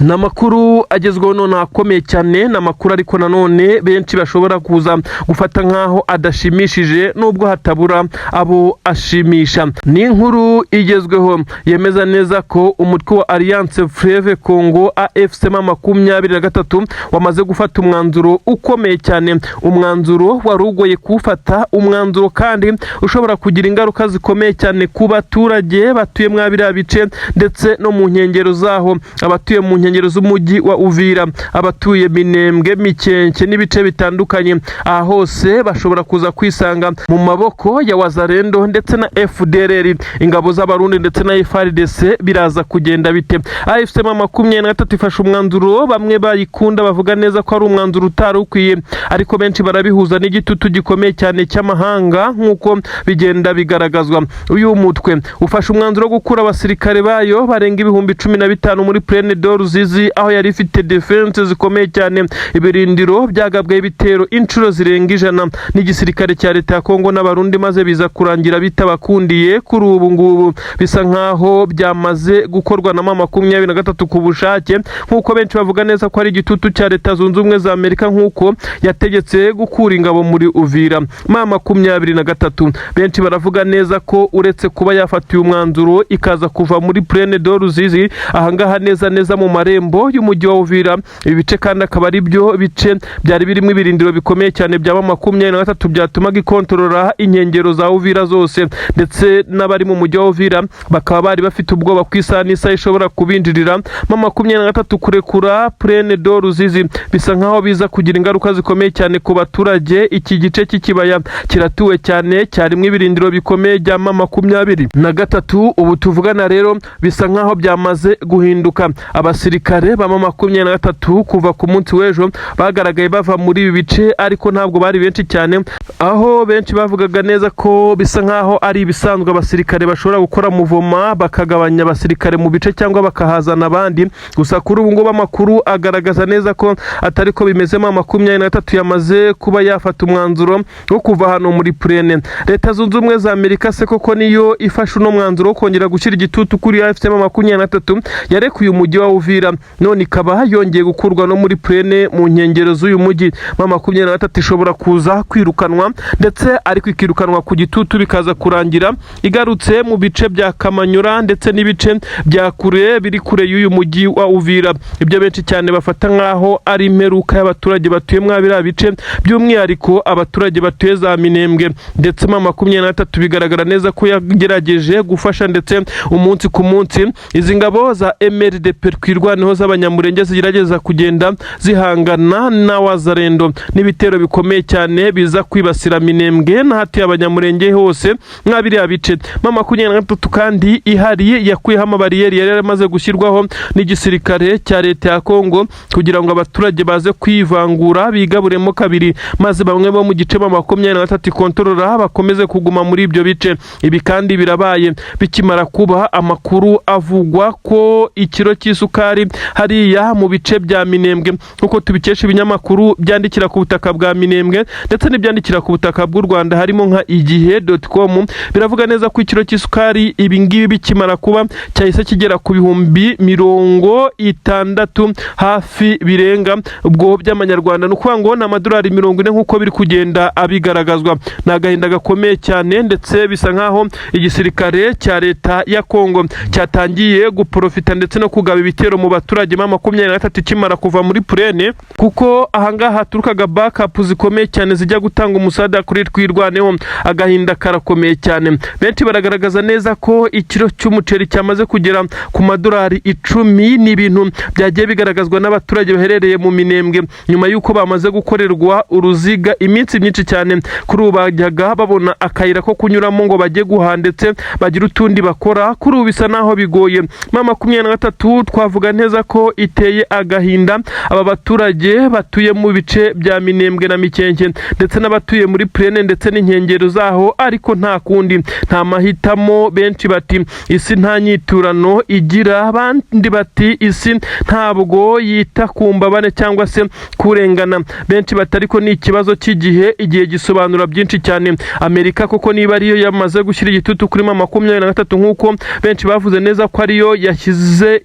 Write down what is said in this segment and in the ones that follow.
Ni amakuru agezweho none akomeye cyane, ni amakuru ariko nanone benshi bashobora kuza gufata nk'aho adashimishije, nubwo hatabura abo ashimisha. Ni inkuru igezweho yemeza neza ko umutwe wa Alliance Fleuve Congo, AFC M23, wamaze gufata umwanzuro ukomeye cyane, umwanzuro wari ugoye kuwufata, umwanzuro kandi ushobora kugira ingaruka zikomeye cyane ku baturage batuye mwa biriya bice ndetse no mu nkengero zaho, abatuye mu nkengero z'umujyi wa Uvira, abatuye Minembwe, Mikenke n'ibice bitandukanye. Aha hose bashobora kuza kwisanga mu maboko ya Wazalendo ndetse na FDLR, ingabo z'Abarundi ndetse na FARDC. Biraza kugenda bite? AFC M23 ifashe umwanzuro bamwe bayikunda bavuga neza ko ari umwanzuro utari ukwiye, ariko benshi barabihuza n'igitutu gikomeye cyane cy'amahanga nk'uko bigenda bigaragazwa. Uyu mutwe ufashe umwanzuro wo gukura abasirikare bayo barenga 15,000 muri Plaine de Ruzizi, aho yari ifite défense zikomeye cyane, ibirindiro byagabweho ibitero inshuro zirenga 100 n'igisirikare cya leta ya Kongo n'Abarundi, maze biza kurangira bitabakundiye. Kuri ubu ngubu bisa nkaho byamaze gukorwa na M23 ku bushake, nk'uko benshi bavuga neza ko ari igitutu cya Leta Zunze Ubumwe za Amerika, nk'uko yategetse gukura ingabo muri Uvira. M23, benshi baravuga neza ko uretse kuba yafatiye umwanzuro ikaza kuva muri Plaine de Ruzizi, ahangaha neza neza mu marembo y'umujyi wa Uvira, ibi bice kandi akaba ari byo bice byari birimo ibirindiro bikomeye cyane bya M23 byatumaga ikontorora inkengero za Uvira zose, ndetse n'abari mu mujyi wa Uvira bakaba bari bafite ubwoba ku isaha n'isaha ishobora kubinjirira. M23 kurekura Plaine de Ruzizi bisa nkaho biza kugira ingaruka zikomeye cyane ku baturage. Iki gice cy'ikibaya kiratuwe cyane, cyarimo ibirindiro bikomeye bya M23. Ubu tuvugana rero bisa nkaho byamaze guhinduka. Abasirikare ba M23 kuva ku munsi w'ejo bagaragaye bava muri ibi bice, ariko ntabwo bari benshi cyane, aho benshi bavugaga neza ko bisa nkaho ari ibisanzwe, abasirikare bashobora gukora mouvement bakagabanya abasirikare mu bice cyangwa bakahazana abandi. Gusa kuri ubu ngubu amakuru agaragaza neza ko atari ko bimeze. M23 yamaze kuba yafata umwanzuro wo kuva hano muri Plaine. Leta Zunze Ubumwe za Amerika se koko niyo ifashe uno mwanzuro wo kongera gushyira igitutu kuri AFC M23 yarekuye umujyi wa Uvira, none ikaba yongeye gukurwa no muri Plaine mu nkengero z'uyu mujyi? M23 ishobora kuza kwirukanwa ndetse ariko ikirukanwa ku gitutu, bikaza kurangira igarutse mu bice bya Kamanyura ndetse n'ibice bya kure biri kure y'uyu mujyi wa Uvira. Ibyo benshi cyane bafata nk'aho ari imperuka y'abaturage batuye mwa biriya bice, by'umwihariko abaturage batuye za Minembwe. Ndetse M23 bigaragara neza ko yagerageje gufasha, ndetse umunsi ku munsi izi ngabo za MRDP Twirwaneho z'Abanyamurenge zigerageza kugenda zihangana na Wazalendo n'ibitero bikomeye cyane biza kwibasira Minembwe n'ahatuye Abanyamurenge hose mwa biriya bice. M23 kandi ihari yakuyeho amabariyeri yari yaramaze gushyirwaho n'igisirikare cya leta ya Kongo kugira ngo abaturage baze kwivangura, bigaburemo kabiri, maze bamwe bo mu gice M23 ikontorora bakomeze kuguma muri ibyo bice. Ibi kandi birabaye. Bikimara kuba, amakuru avugwa ko ikiro cy'isukari hariya mu bice bya Minembwe, nk'uko tubikesha ibinyamakuru byandikira ku butaka bwa Minembwe ndetse n'ibyandikira ku butaka bw'u Rwanda, harimo nka igihe.com, biravuga neza ko ikiro cy'isukari, ibi ngibi bikimara kuba, cyahise kigera ku 60,000 hafi birenga ubwo by'amanyarwanda, ni ukuvuga ngo ni amadolari 40 nk'uko biri kugenda abigaragazwa. Ni agahinda gakomeye cyane, ndetse bisa nkaho igisirikare cya leta ya Kongo cyatangiye guprofita ndetse no kugaba ibitero mu baturage M23 ikimara kuva muri Plaine, kuko ahangaha haturukaga backup zikomeye cyane zijya gutanga umusada kuri Twirwaneho. Agahinda karakomeye cyane. Benshi baragaragaza neza ko ikiro cy'umuceri cyamaze kugera ku madolari 10. Ni ibintu byagiye bigaragazwa n'abaturage baherereye mu Minembwe nyuma y'uko bamaze gukorerwa uruziga iminsi myinshi cyane. Kuri ubu bajyaga babona akayira ko kunyuramo ngo bajye guhaha ndetse bagire utundi bakora, kuri ubu bisa naho bigoye. M23 twavuga neza ko iteye agahinda aba baturage batuye mu bice bya Minembwe na Mikenke ndetse n'abatuye muri Plaine ndetse n'inkengero zaho, ariko nta kundi, nta mahitamo. Benshi bati isi nta nyiturano igira, abandi bati isi ntabwo yita ku mbabane cyangwa se kurengana. Benshi bati ariko ni ikibazo cy'igihe, igihe gisobanura byinshi cyane. Amerika koko niba ariyo yamaze gushyira igitutu kuri M23, nk'uko benshi bavuze neza ko ariyo yashyize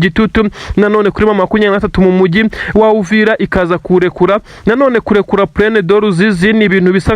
igitutu nanone kuri M23 mu mujyi wa Uvira ikaza kurekura. Nanone kurekura Plaine de Ruzizi ni ibintu bisa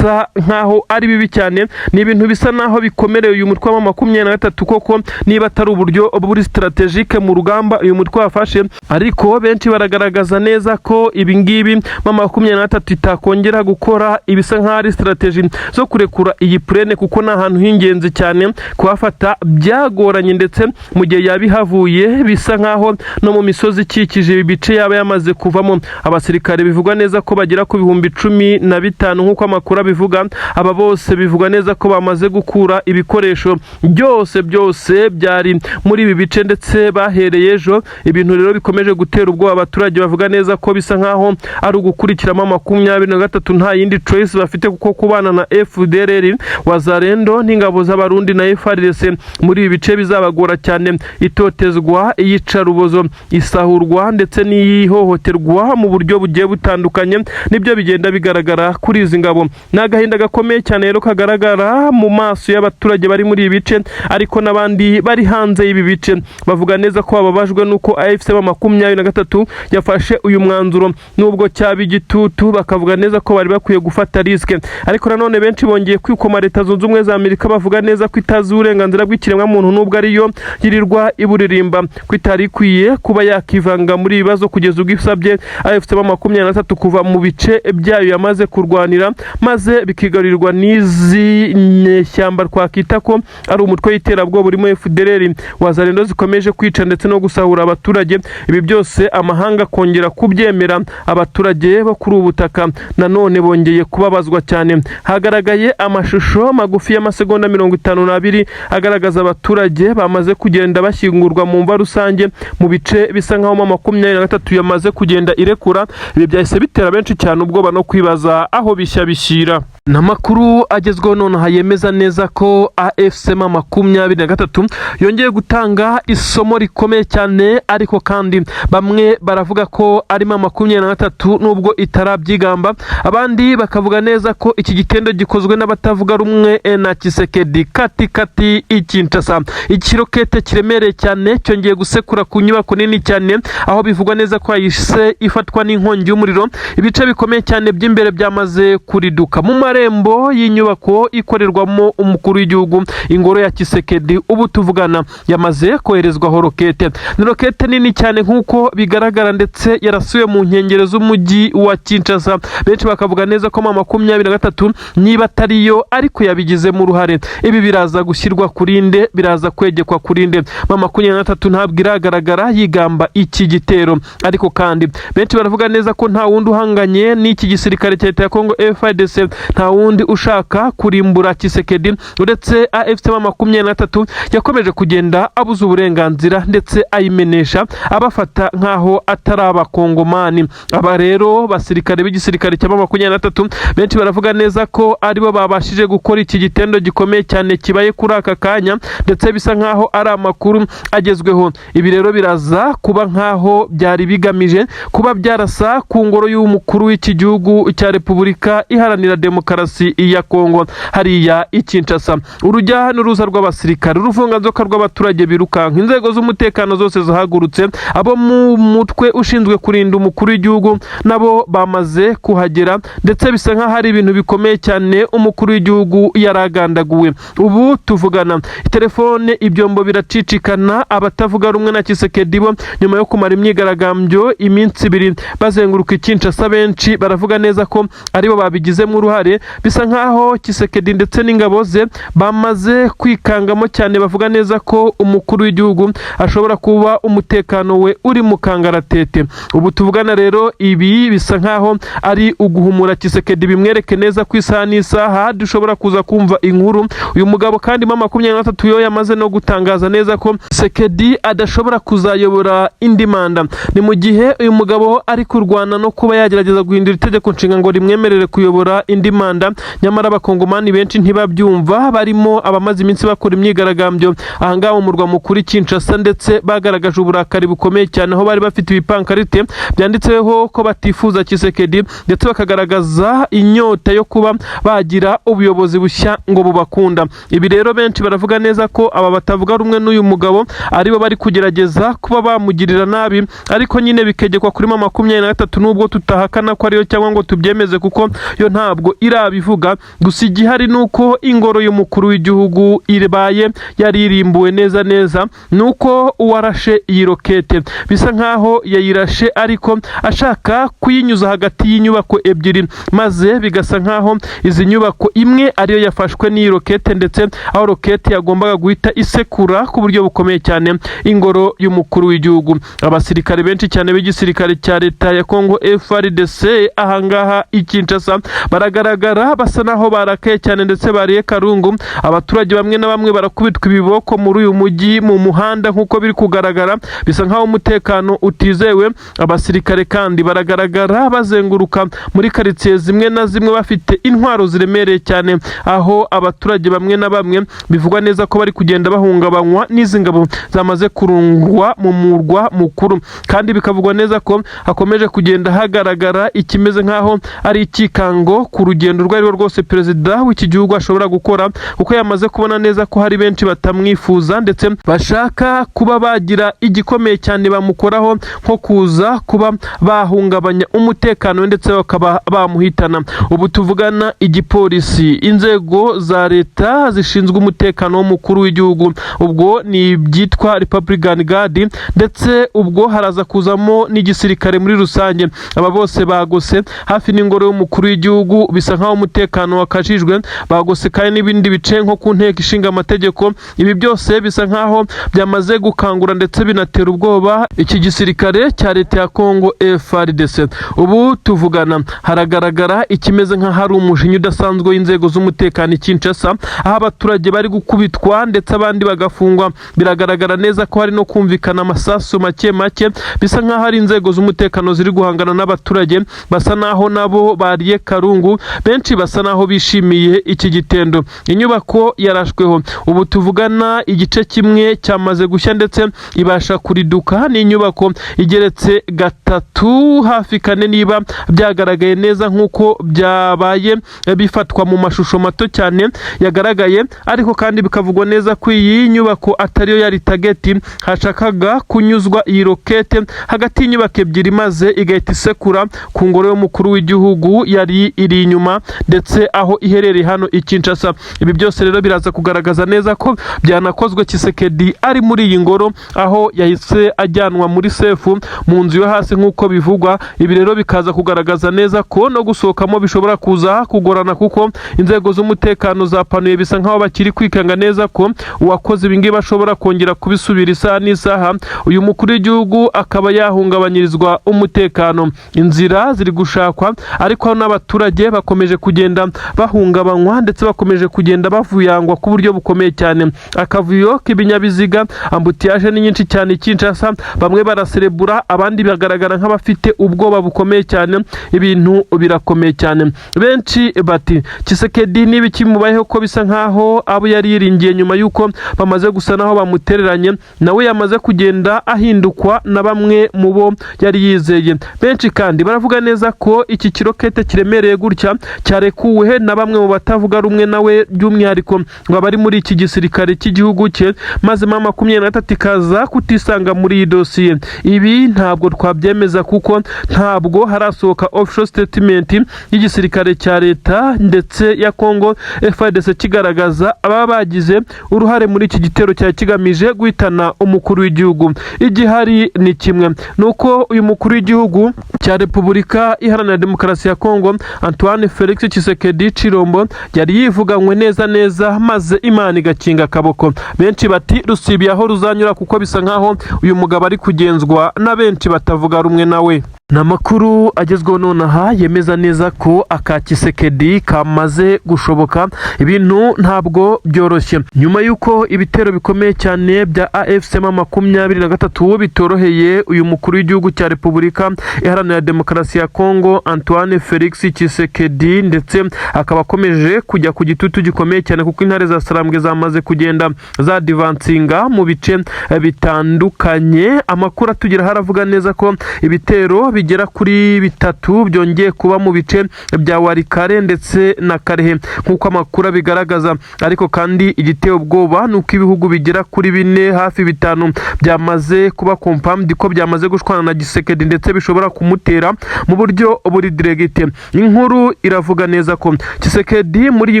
nkaho ari bibi cyane, ni ibintu bisa naho bikomereye uyu mutwe wa M23 koko, niba atari uburyo buri stratégique mu rugamba uyu mutwe wafashe. Ariko benshi baragaragaza neza ko ibi ngibi M23 itakongera gukora ibisa nkaho ari stratégie zo kurekura iyi plaine, kuko ni ahantu h'ingenzi cyane, kuhafata byagoranye, ndetse mu gihe yabihavuye bisa nkaho no mu misozi ikikije ibi bice yaba yamaze kuvamo abasirikare bivugwa neza ko bagera ku 15,000 nk'uko amakuru abivuga. Aba bose bivugwa neza ko bamaze gukura ibikoresho byose byose byari muri ibi bice, ndetse bahereye ejo. Ibintu rero bikomeje gutera ubwoba abaturage, bavuga neza ko bisa nkaho ari ugukurikiramo 23, nta yindi choice bafite, kuko kubana na FDLR, Wazalendo n'ingabo z'Abarundi na FARDC muri ibi bice bizabagora cyane. Itotezwa, iyicarubozo, isahurwa ndetse n'iyihohoterwa mu buryo bugiye butandukanye nibyo bigenda bigaragara kuri izi ngabo. Ni agahinda gakomeye cyane rero kagaragara mu maso y'abaturage bari muri ibi bice, ariko n'abandi bari hanze y'ibi bice bavuga neza ko bababajwe n'uko AFC 23 yafashe uyu mwanzuro, nubwo cyaba igitutu, bakavuga neza ko bari bakwiye gufata risque. Ariko nanone benshi bongeye kwikoma Leta Zunze Ubumwe za Amerika, bavuga neza ko itazi uburenganzira bw'ikiremwamuntu, nubwo ariyo yirirwa iburirimba, ko itari ikwiye kuba yakivanga muri ibi bibazo kugeza ubwo isabye AFC 23 kuva mu bice byayo yamaze kurwanira, maze bikigarurirwa n'izi nyeshyamba twakita ko ari umutwe w'iterabwoba urimo FDLR, Wazalendo zikomeje kwica ndetse no gusahura abaturage. Ibi byose amahanga akongera kubyemera. Abaturage bo kuri ubu butaka nanone bongeye kubabazwa cyane. Hagaragaye amashusho magufi y'amasegonda 52 agaragaza abaturage bamaze kugenda bashyingurwa mu mva rusange mu bice bisa nkaho 23 yamaze kugenda irekura. Ibi byahise bitera benshi cyane ubwoba no kwibaza aho bishya bishyira. Ni amakuru agezweho nonaha yemeza neza ko AFC 23 yongeye gutanga isomo rikomeye cyane, ariko kandi bamwe baravuga ko ari 23 nubwo itarabyigamba, abandi bakavuga neza ko iki gitendo gikozwe n'abatavuga rumwe na Tshisekedi. Kati kati i Kinshasa, ikirokete kiremereye cyane cyongeye gusekura ku nyubako nini cyane, aho bivugwa neza ko yahise ifatwa n'inkongi y'umuriro. Ibice bikomeye cyane by'imbere byamaze kuriduka mu marembo y'inyubako ikorerwamo umukuru w'igihugu, ingoro ya Tshisekedi. Ubu tuvugana yamaze koherezwaho rokete. Ni rokete nini cyane nk'uko bigaragara, ndetse yarasuye mu nkengero z'umujyi wa Kinshasa. Benshi bakavuga neza ko 23 niba atariyo ariko yabigizemo uruhare. Ibi biraza gushyirwa kuri nde? Biraza kwegekwa kuri nde? 23 ntabwo iragaragara yigamba iki gitero, ariko kandi benshi baravuga neza ko nta wundi uhanganye n'iki gisirikare cya leta ya Kongo FARDC, nta wundi ushaka kurimbura Tshisekedi uretse AFC 23 yakomeje kugenda abuza uburenganzira ndetse ayimenesha, abafata nk'aho atari Abakongomani. Aba rero basirikare b'igisirikare cya 23, benshi baravuga neza ko aribo babashije gukora iki gitendo gikomeye cyane kibaye kuri aka kanya, ndetse bisa nk'aho ari amakuru agezweho. Ibi rero biraza kuba nk'aho byari bigamije kuba byarasa ku ngoro y'umukuru w'iki gihugu cya Repubulika Iharanira Demokarasi ya Kongo hariya i Kinshasa. Urujya n'uruza rw'abasirikare, uruvunganzoka rw'abaturage birukanka, inzego z'umutekano zose zahagurutse, abo mu mutwe ushinzwe kurinda umukuru w'igihugu nabo bamaze kuhagera, ndetse bisa nk'aho ari ibintu bikomeye cyane. Umukuru w'igihugu yaragandaguwe. Ubu tuvugana telefone ibyombo biracicikana. Abatavuga rumwe na Tshisekedi bo nyuma yo kumara imyigaragambyo iminsi 2 bazenguruka i Kinshasa, benshi baravuga neza ko aribo babigizemo uruhare. Bisa nk'aho Tshisekedi ndetse n'ingabo ze bamaze kwikangamo cyane, bavuga neza ko umukuru w'igihugu ashobora kuba umutekano we uri mu kangaratete. Ubu tuvugana rero ibi bisa nk'aho ari uguhumura Tshisekedi, bimwereke neza ko isaha n'isaha dushobora kuza kumva inkuru. Uyu mugabo kandi 23 yo yamaze no gutangaza neza ko Tshisekedi adashobora kuzayobora indi manda. Ni mu gihe uyu mugabo ari kurwana no kuba yagerageza guhindura itegeko nshinga ngo rimwemerere kuyobora indi manda, nyamara Abakongomani benshi ntibabyumva, barimo abamaze iminsi bakora imyigaragambyo ahangaha mu murwa mukuru Kinshasa, ndetse bagaragaje uburakari bukomeye cyane, aho bari bafite ibipankarite byanditseho ko batifuza Tshisekedi, ndetse bakagaragaza inyota yo kuba bagira ubuyobozi bushya ngo bubakunda. Ibi rero benshi baravuga neza ko aba batavuga rumwe n'uyu mugabo aribo bari kugerageza kuba bamugirira nabi, ariko nyine bikegekwa kuri M23, nubwo tutahakana ko ariyo cyangwa ngo tubyemeze kuko yo ntabwo irabivuga. Gusa igihari ni uko ingoro y'umukuru w'igihugu ibaye yaririmbuwe neza neza, ni uko uwarashe iyi rokete bisa nkaho yayirashe ariko ashaka kuyinyuza hagati y'inyubako ebyiri, maze bigasa nkaho izi nyubako imwe ariyo yafashwe n'iyi rokete, ndetse aho rokete yagombaga guhita isekura ku buryo bukomeye cyane ingoro y'umukuru w'igihugu. Abasirikare benshi cyane b'igisirikare cya leta ya Kongo FARDC ahangaha i Kinshasa baragaragara basa naho barakaye cyane ndetse bariye karungu. Abaturage bamwe na bamwe barakubitwa ibiboko muri uyu mujyi mu muhanda, nk'uko biri kugaragara bisa nkaho umutekano utizewe. Abasirikare kandi baragaragara bazenguruka muri karitsiye zimwe na zimwe bafite intwaro ziremereye cyane, aho abaturage bamwe na bamwe bivugwa neza ko bari kugenda bahungabanywa n'izi ngabo zamaze kurungwa mu murwa mukuru. Kandi bikavugwa neza ko hakomeje kugenda hagaragara ikimeze nk'aho ari ikikango ku rugendo urwo ari rwo rwose perezida w'iki gihugu ashobora gukora, kuko yamaze kubona neza ko hari benshi batamwifuza ndetse bashaka kuba bagira igikomeye cyane bamukoraho, nko kuza kuba bahungabanya umutekano we ndetse bakaba bamuhitana. Ubu tuvugana, igipolisi, inzego za leta zishinzwe umutekano w'umukuru w'igihugu, ubwo ni ibyitwa Republican Guard, ndetse ubwo haraza kuzamo n'igisirikare muri rusange, aba bose bagose hafi n'ingoro y'umukuru w'igihugu, bisa nkaho umutekano wakajijwe. Bagose kandi n'ibindi bice nko ku nteko ishinga amategeko. Ibi byose bisa nkaho byamaze gukangura ndetse binatera ubwoba iki gisirikare cya leta ya Kongo FARDC. Ubu tuvugana haragaragara ikimeze nk'ahari umujinya udasanzwe w'inzego z'umutekano i Kinshasa, aho abaturage bari gukubitwa ndetse abandi bagafungwa. Biragaragara neza ko hari no kumvikana amasasu make make, bisa nk'aho ari inzego z'umutekano ziri guhangana n'abaturage basa naho nabo bariye karungu. Benshi basa naho bishimiye iki gitendo. Inyubako yarashweho, ubu tuvugana igice kimwe cyamaze gushya ndetse ibasha kuriduka. Ni inyubako igeretse gatatu hafi kane, niba byagaragaye neza nk'uko byabaye bifatwa mu mashusho mato cyane yagaragaye. Ariko kandi bikavugwa neza ko iyi nyubako atariyo yari target. Hashakaga kunyuzwa iyi rokete hagati y'inyubako ebyiri, maze igahita isekura ku ngoro y'umukuru w'igihugu yari iri inyuma ndetse aho iherereye hano i Kinshasa. Ibi byose rero biraza kugaragaza neza ko byanakozwe Tshisekedi ari muri iyi ngoro, aho yahise ajyanwa muri safe mu nzu yo hasi nk'uko bivugwa. Ibi rero bikaza kugaragaza neza ko no gusohokamo bishobora kuza kugorana, kuko inzego z'umutekano zapanuye, bisa nkaho bakiri kwikanga neza ko uwakoze ibi ngibi ashobora kongera kubisubira isaha n'isaha, uyu mukuru w'igihugu akaba yahungabanyirizwa umutekano. Inzira ziri gushakwa, ariko n'abaturage bakomeje kugenda bahungabanywa ndetse bakomeje kugenda bavuyangwa ku buryo bukomeye cyane. Akavuyo k'ibinyabiziga, embouteillage ni nyinshi cyane i Kinshasa. Bamwe baraserebura, abandi bagaragara nk'abafite ubwoba bukomeye cyane. Ibintu birakomeye cyane. Benshi bati: "Tshisekedi niba ikimubayeho, ko bisa nkaho abo yari yiringiye nyuma y'uko bamaze gusa naho bamutereranye, nawe yamaze kugenda ahindukwa na bamwe mu bo yari yizeye." Benshi kandi baravuga neza ko iki kirokete kiremereye gutya cyarekuwe na bamwe mu batavuga rumwe nawe, by'umwihariko ngo abari muri iki gisirikare cy'igihugu cye, maze M23 ikaza kutisanga muri iyi dosiye. Ibi ntabwo twabyemeza kuko ntabwo harasohoka official statement y'igisirikare cya leta ndetse ya Congo FARDC kigaragaza ababa bagize uruhare muri iki gitero cyari kigamije guhitana umukuru w'igihugu. Igihari ni kimwe, ni uko uyu mukuru w'igihugu cya Repubulika Iharanira Demokarasi ya Kongo, Antoine Felix Tshisekedi Tshilombo, yari yivuganywe neza neza, maze Imana igakinga akaboko. Benshi bati rusibiye aho ruzanyura, kuko bisa nkaho uyu mugabo ari kugenzwa na benshi batavuga rumwe nawe. Ni amakuru agezweho nonaha yemeza neza ko aka Tshisekedi kamaze gushoboka. Ibintu ntabwo byoroshye nyuma y'uko ibitero bikomeye cyane bya AFC M23 bitoroheye uyu mukuru w'igihugu cya Repubulika Iharanira Demokarasi ya Kongo, Antoine Felix Tshisekedi, ndetse akaba akomeje kujya ku gitutu gikomeye cyane, kuko intare za Sarambwe zamaze kugenda zadvancinga mu bice bitandukanye. Amakuru atugeraho aravuga neza ko ibitero bigera kuri bitatu byongeye kuba mu bice bya Walikale ndetse na Kalehe nk'uko amakuru abigaragaza. Ariko kandi igiteye ubwoba ni uko ibihugu bigera kuri bine, hafi bitanu, byamaze kuba confirmed ko byamaze gushwana na Tshisekedi ndetse bishobora kumutera mu buryo buri direct. Inkuru iravuga neza ko Tshisekedi muri iyi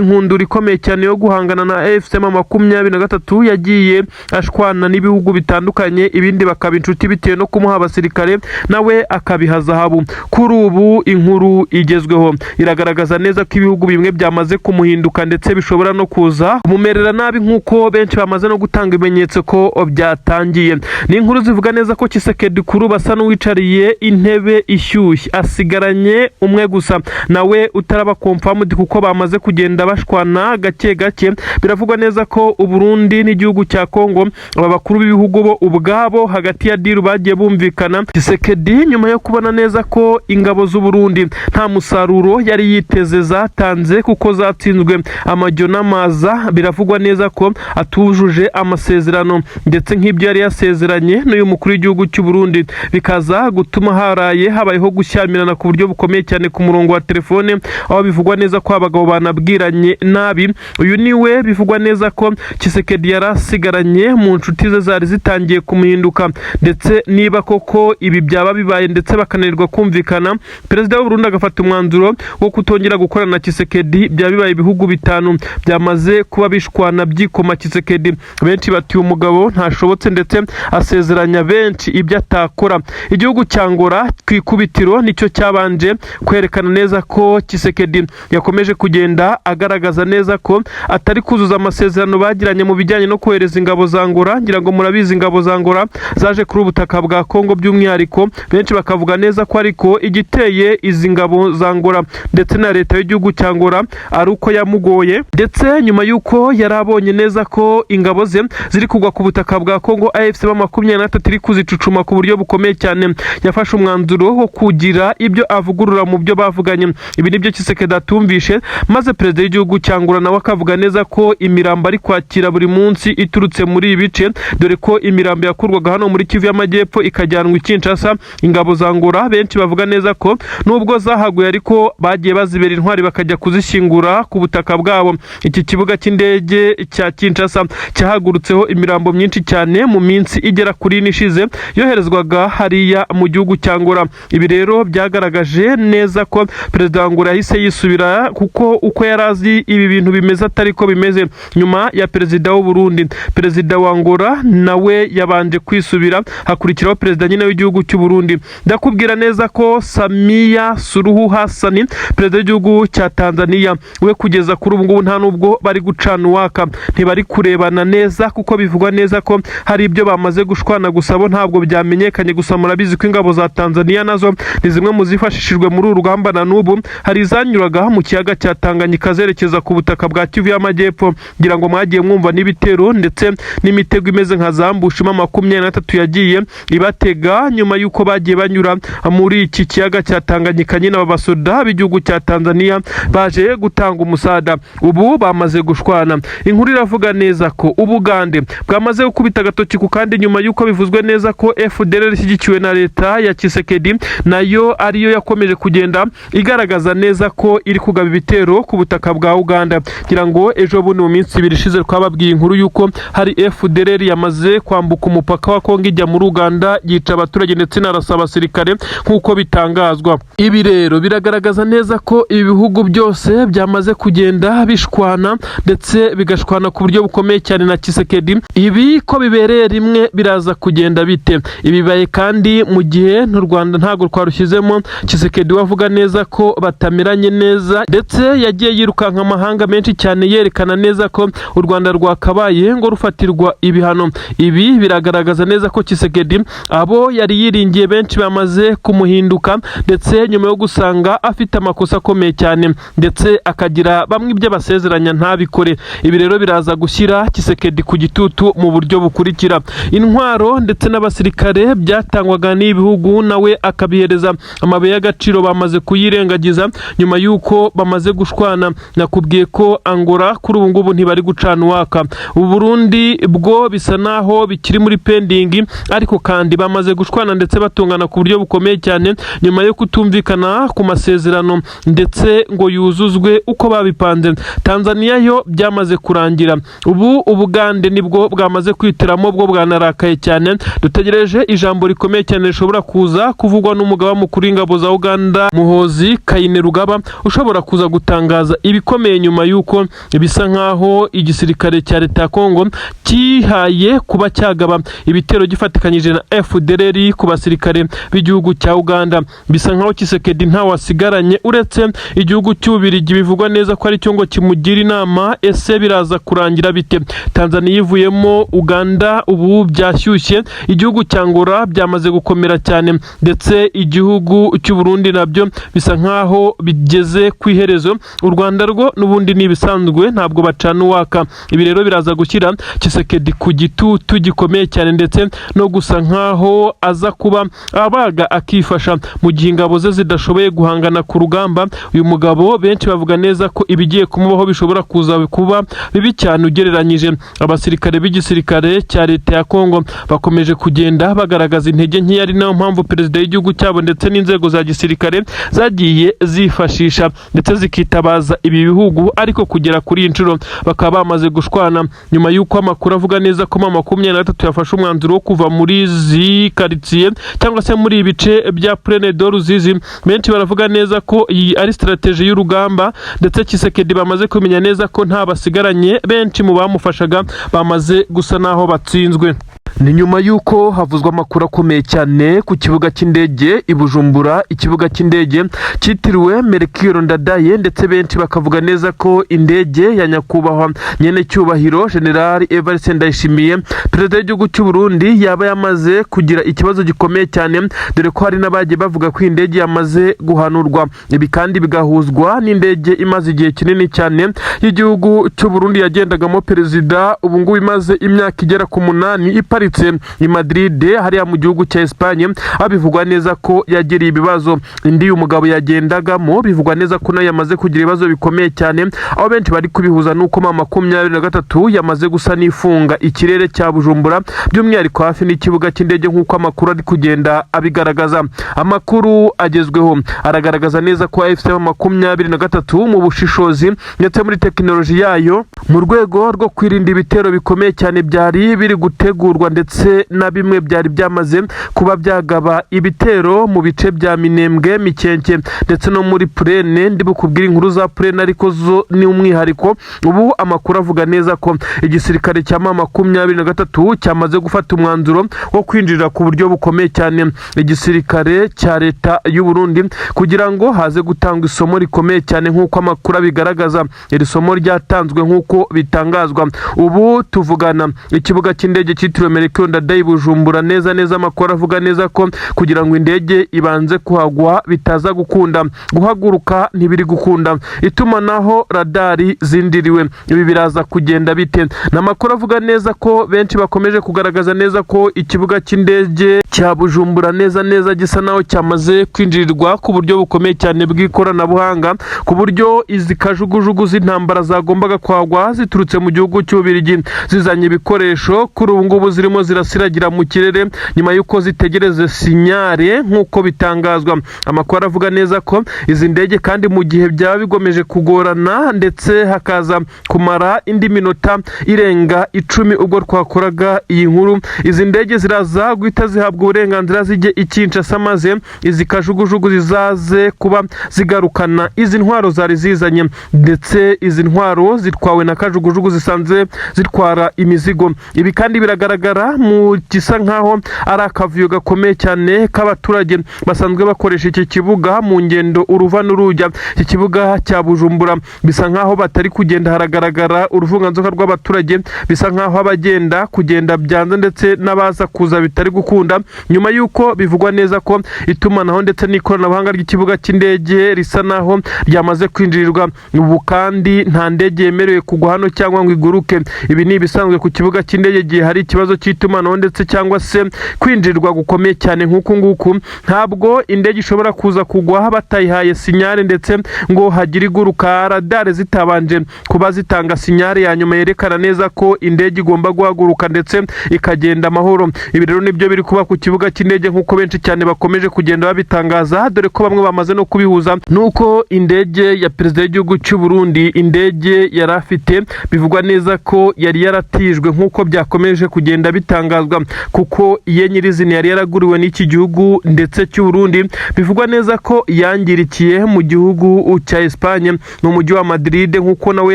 nkundura ikomeye cyane yo guhangana na AFC M23 yagiye ashwana n'ibihugu bitandukanye, ibindi bakaba inshuti bitewe no kumuha abasirikare, nawe akabiha zahabu. Kuri ubu inkuru igezweho iragaragaza neza ko ibihugu bimwe byamaze kumuhinduka ndetse bishobora no kuza kumumerera nabi, nk'uko benshi bamaze no gutanga ibimenyetso ko byatangiye. Ni inkuru zivuga neza ko Tshisekedi kuri ubu asa n'uwicariye intebe ishyushye, asigaranye umwe gusa nawe utaraba confirmed kuko bamaze kugenda bashwana gake gake. Biravugwa neza ko Uburundi n'igihugu cya Kongo, aba bakuru b'ibihugu bo ubwabo hagati ya deal bagiye bumvikana. Tshisekedi nyuma yo kubona neza ko ingabo z'u Burundi nta musaruro yari yiteze zatanze kuko zatsinzwe amajyo n'amaza, biravugwa neza ko atujuje amasezerano ndetse nk'ibyo yari yasezeranye n'uyu mukuru w'igihugu cy'u Burundi, bikaza gutuma haraye habayeho gushyamirana ku buryo bukomeye cyane ku murongo wa telefone, aho bivugwa neza ko abagabo banabwiranye nabi. Uyu niwe bivugwa neza ko Tshisekedi yari asigaranye mu nshuti ze zari zitangiye kumuhinduka. Ndetse niba koko ibi byaba bibaye ndetse bakananirwa kumvikana, perezida w'u Burundi agafata umwanzuro wo kutongera gukorana na Tshisekedi, byaba bibaye ibihugu bitanu byamaze kuba bishwana byikoma Tshisekedi. Benshi bati uyu mugabo ntashobotse ndetse asezeranya benshi ibyo atakora. Igihugu cya Angola ku ikubitiro nicyo cyabanje kwerekana neza ko Tshisekedi yakomeje kugenda agaragaza neza ko atari kuzuza amasezerano bagiranye mu bijyanye no kohereza ingabo za Angola. Ngira ngo murabizi, ingabo za Angola zaje kuri ubutaka bwa Kongo by'umwihariko, benshi bakavuga neza ko ariko igiteye izi ngabo za Angola ndetse na leta y'igihugu cya Angola ari uko yamugoye, ndetse nyuma y'uko yari abonye neza ko ingabo ze ziri kugwa ku butaka bwa Kongo, AFC M23 iri kuzicucuma ku buryo bukomeye cyane, yafashe umwanzuro wo kugira ibyo avugurura mu byo bavuganye. Ibi nibyo Tshisekedi atumvishe, maze perezida w'igihugu cya Angola nawe akavuga neza ko imirambo ari kwakira buri munsi iturutse muri ibi bice, dore ko imirambo yakurwaga hano muri Kivu y'Amajyepfo ikajyanwa i Kinshasa. Ingabo za Angola benshi bavuga neza ko nubwo zahaguye ariko bagiye bazibera intwari bakajya kuzishyingura ku butaka bwabo. Iki kibuga cy'indege cya Kinshasa cyahagurutseho imirambo myinshi cyane mu minsi igera kuri ine ishize, yoherezwaga hariya mu gihugu cya Angola. Ibi rero byagaragaje neza ko perezida wa Angola yahise yisubira, kuko uko yari azi ibi bintu bimeze atari ko bimeze. Nyuma ya perezida w'u Burundi, perezida wa Angola nawe yabanje kwisubira, hakurikiraho perezida nyine w'igihugu cy'u Burundi. Ndakubwira neza ko Samia Suluhu Hassan, perezida w'igihugu cya Tanzania, we kugeza kuri ubu ngubu nta nubwo bari gucana uwaka, ntibari kurebana neza, kuko bivugwa neza ko hari ibyo bamaze gushwana, gusa bo ntabwo byamenyekanye. Gusa murabizi ko ingabo za Tanzania nazo ni zimwe mu zifashishijwe muri uru rugamba, na n'ubu hari izanyuraga mu kiyaga cya Tanganyika zerekeza ku butaka bwa Kivu y'Amajyepfo. Ngira ngo mwagiye mwumva n'ibitero ndetse n'imitego imeze nka za ambush M23 yagiye ibatega nyuma y'uko bagiye banyura muri iki kiyaga cya Tanganyika. Nyine aba basoda b'igihugu cya Tanzania baje gutanga umusada, ubu bamaze gushwana. Inkuru iravuga neza ko Ubugande bwamaze gukubita agatoki ku kandi nyuma y'uko bivuzwe neza ko FDLR ishyigikiwe na leta ya Tshisekedi nayo ariyo yakomeje kugenda igaragaza neza ko iri kugaba ibitero ku butaka bwa Uganda. Ngira ngo ejo bundi mu minsi 2 ishize twababwiye inkuru y'uko hari FDLR yamaze kwambuka umupaka wa Kongo ijya muri Uganda, yica abaturage ndetse inarasa abasirikare nk'uko bitangazwa. Ibi rero biragaragaza neza ko ibi bihugu byose byamaze kugenda bishwana ndetse bigashwana ku buryo bukomeye cyane na Tshisekedi. Ibi ko bibereye rimwe biraza kugenda bite? Ibi bibaye kandi mu gihe n'u Rwanda ntabwo twarushyizemo. Tshisekedi we avuga neza ko batameranye neza, ndetse yagiye yirukanka amahanga menshi cyane yerekana neza ko u Rwanda rwakabaye ngo rufatirwa ibihano. Ibi biragaragaza neza ko Tshisekedi abo yari yiringiye benshi bamaze kumuhinduka, ndetse nyuma yo gusanga afite amakosa akomeye cyane ndetse akagira bamwe ibyo abasezeranya ntabikore. Ibi rero biraza gushyira Tshisekedi ku gitutu mu buryo bukurikira: intwaro ndetse n'abasirikare byatangwaga n'ibihugu nawe akabihereza amabuye y'agaciro bamaze kuyirengagiza nyuma y'uko bamaze gushwana. Nakubwiye ko Angola kuri ubu ngubu ntibari gucana uwaka, Uburundi bwo bisa naho bikiri muri pending, ariko kandi bamaze gushwana ndetse batungana ku buryo bukomeye. bukomeye cyane nyuma yo kutumvikana ku masezerano ndetse ngo yuzuzwe uko babipanze. Tanzania yo byamaze kurangira, ubu Ubugande nibwo bwamaze kwitiramo, bwo bwanarakaye cyane. Dutegereje ijambo rikomeye cyane rishobora kuza kuvugwa n'umugaba mukuru w'ingabo za Uganda, Muhoozi Kainerugaba, ushobora kuza gutangaza ibikomeye nyuma y'uko bisa nkaho igisirikare cya leta ya Kongo cyihaye kuba cyagaba ibitero gifatikanyije na FDLR ku basirikare b'igihugu cya Uganda. Bisa nkaho Tshisekedi ntawe asigaranye uretse igihugu cy'Ububirigi, bivugwa neza ko aricyo ngo kimugira inama. Ese biraza kurangira bite? Tanzania ivuyemo, Uganda ubu byashyushye, igihugu cya Angola byamaze gukomera cyane, ndetse igihugu cy'u Burundi nabyo bisa nkaho bigeze ku iherezo. U Rwanda rwo n'ubundi ni ibisanzwe, ntabwo bacana uwaka. Ibi rero biraza gushyira Tshisekedi ku gitutu gikomeye cyane, ndetse no gusa nkaho aza kuba abaga akifasha mu gihe ingabo ze zidashoboye guhangana ku rugamba. Uyu mugabo benshi bavuga neza ko ibigiye kumubaho bishobora kuza kuba bibi cyane ugereranyije. Abasirikare b'igisirikare cya leta ya Kongo bakomeje kugenda bagaragaza intege nkeya, ari nayo mpamvu perezida w'igihugu cyabo ndetse n'inzego za gisirikare zagiye zifashisha ndetse zikitabaza ibi bihugu, ariko kugera kuri iyi nshuro bakaba bamaze gushwana nyuma y'uko amakuru avuga neza ko M23 yafashe umwanzuro wo kuva muri izi karitsiye cyangwa se muri ibi bice bya Plaine de Ruzizi. Benshi baravuga neza ko iyi ari stratégie y'urugamba, ndetse Tshisekedi bamaze kumenya neza ko nta basigaranye, benshi mu bamufashaga bamaze gusa naho batsinzwe. Ni nyuma y'uko havuzwe amakuru akomeye cyane ku kibuga cy'indege i Bujumbura, ikibuga cy'indege cyitiriwe Melchior Ndadaye, ndetse benshi bakavuga neza ko indege ya nyakubahwa nyenecyubahiro General Evariste Ndayishimiye, perezida w'igihugu cy'u Burundi, yaba yamaze kugira ikibazo gikomeye cyane, dore ko hari n'abagiye bavuga ko indege yamaze guhanurwa. Ibi kandi bigahuzwa n'indege imaze igihe kinini cyane y'igihugu cy'u Burundi yagendagamo perezida, ubu ngubu imaze imyaka igera ku 8 iparitse i Madrid hariya mu gihugu cya Espagne, aho bivugwa neza ko yagiriye ibibazo. Indi uyu mugabo yagendagamo bivugwa neza ko nayo yamaze kugira ibibazo bikomeye cyane, aho benshi bari kubihuza n'uko M23 yamaze gusa n'ifunga ikirere cya Bujumbura, by'umwihariko hafi n'ikibuga cy'indege, nk'uko amakuru ari kugenda abigaragaza. Amakuru agezweho aragaragaza neza ko AFC M23 mu bushishozi ndetse muri tekinoloji yayo, mu rwego rwo kwirinda ibitero bikomeye cyane byari biri gutegurwa ndetse na bimwe byari byamaze kuba byagaba ibitero mu bice bya Minembwe, Mikenke ndetse no muri Plaine. Ndi bukubwire inkuru za Plaine, ariko zo ni umwihariko. Ubu amakuru avuga neza ko igisirikare cya M23 cyamaze gufata umwanzuro wo kwinjira ku buryo bukomeye cyane igisirikare cya leta y'u Burundi, kugira ngo haze gutangwa isomo rikomeye cyane nk'uko amakuru abigaragaza. Iri somo ryatanzwe nk'uko bitangazwa. Ubu tuvugana, ikibuga cy'indege cyitiriwe Melchior Ndadaye i Bujumbura, neza neza amakuru avuga neza ko kugira ngo indege ibanze kuhagwa bitaza gukunda, guhaguruka ntibiri gukunda, itumanaho, radari zindiriwe. Ibi biraza kugenda bite? Ni amakuru avuga neza ko benshi bakomeje kugaragaza neza ko ikibuga cy'indege cya Bujumbura neza neza gisa naho cyamaze kwinjirirwa ku buryo bukomeye cyane bw'ikoranabuhanga, ku buryo izi kajugujugu z'intambara zagombaga kwagwa ziturutse mu gihugu cy'Ububirigi zizanye ibikoresho, kuri ubu ngubu zirimo zirasiragira mu kirere nyuma y'uko zitegereze signal nk'uko bitangazwa. Amakuru aravuga neza ko izi ndege kandi, mu gihe byaba bigomeje kugorana ndetse hakaza kumara indi minota irenga 10 ubwo twakoraga iyi nkuru, izi ndege ziraza guhita zihabwa uburenganzira zijye i Kinshasa, maze izi kajugujugu zizaze kuba zigarukana izi ntwaro zari zizanye, ndetse izi ntwaro zitwawe na kajugujugu zisanzwe zitwara imizigo. Ibi kandi biragaragara mu gisa nkaho ari akavuyo gakomeye cyane k'abaturage basanzwe bakoresha iki kibuga mu ngendo uruva n'urujya. Iki kibuga cya Bujumbura bisa nkaho batari kugenda, haragaragara uruvunganzoka rw'abaturage, bisa nkaho abagenda kugenda byanze ndetse n'abaza kuza bitari gukunda, nyuma y'uko bivugwa neza ko itumanaho ndetse n'ikoranabuhanga ry'ikibuga cy'indege risa naho ryamaze kwinjirirwa. Ubu kandi nta ndege yemerewe kugwa hano cyangwa ngo iguruke. Ibi ni ibisanzwe ku kibuga cy'indege igihe hari ikibazo cy'itumanaho ndetse cyangwa se kwinjirirwa gukomeye cyane nk'uku nguku. Ntabwo indege ishobora kuza kugwa batayihaye signal, ndetse ngo hagire iguruka radari zitabanje kuba zitanga signal ya nyuma yerekana neza ko indege igomba guhaguruka ndetse ikagenda amahoro. Ibi rero nibyo biri kuba ku kibuga cy'indege nk'uko benshi cyane bakomeje kugenda babitangaza, dore ko bamwe bamaze no kubihuza nuko indege ya perezida w'igihugu cy'u Burundi, indege yari afite, bivugwa neza ko yari yaratijwe nk'uko byakomeje kugenda bitangazwa, kuko iye nyirizina yari yaraguriwe n'iki gihugu ndetse cy'u Burundi, bivugwa neza ko yangirikiye mu gihugu cya Espagne mu mujyi wa Madrid, nk'uko nawe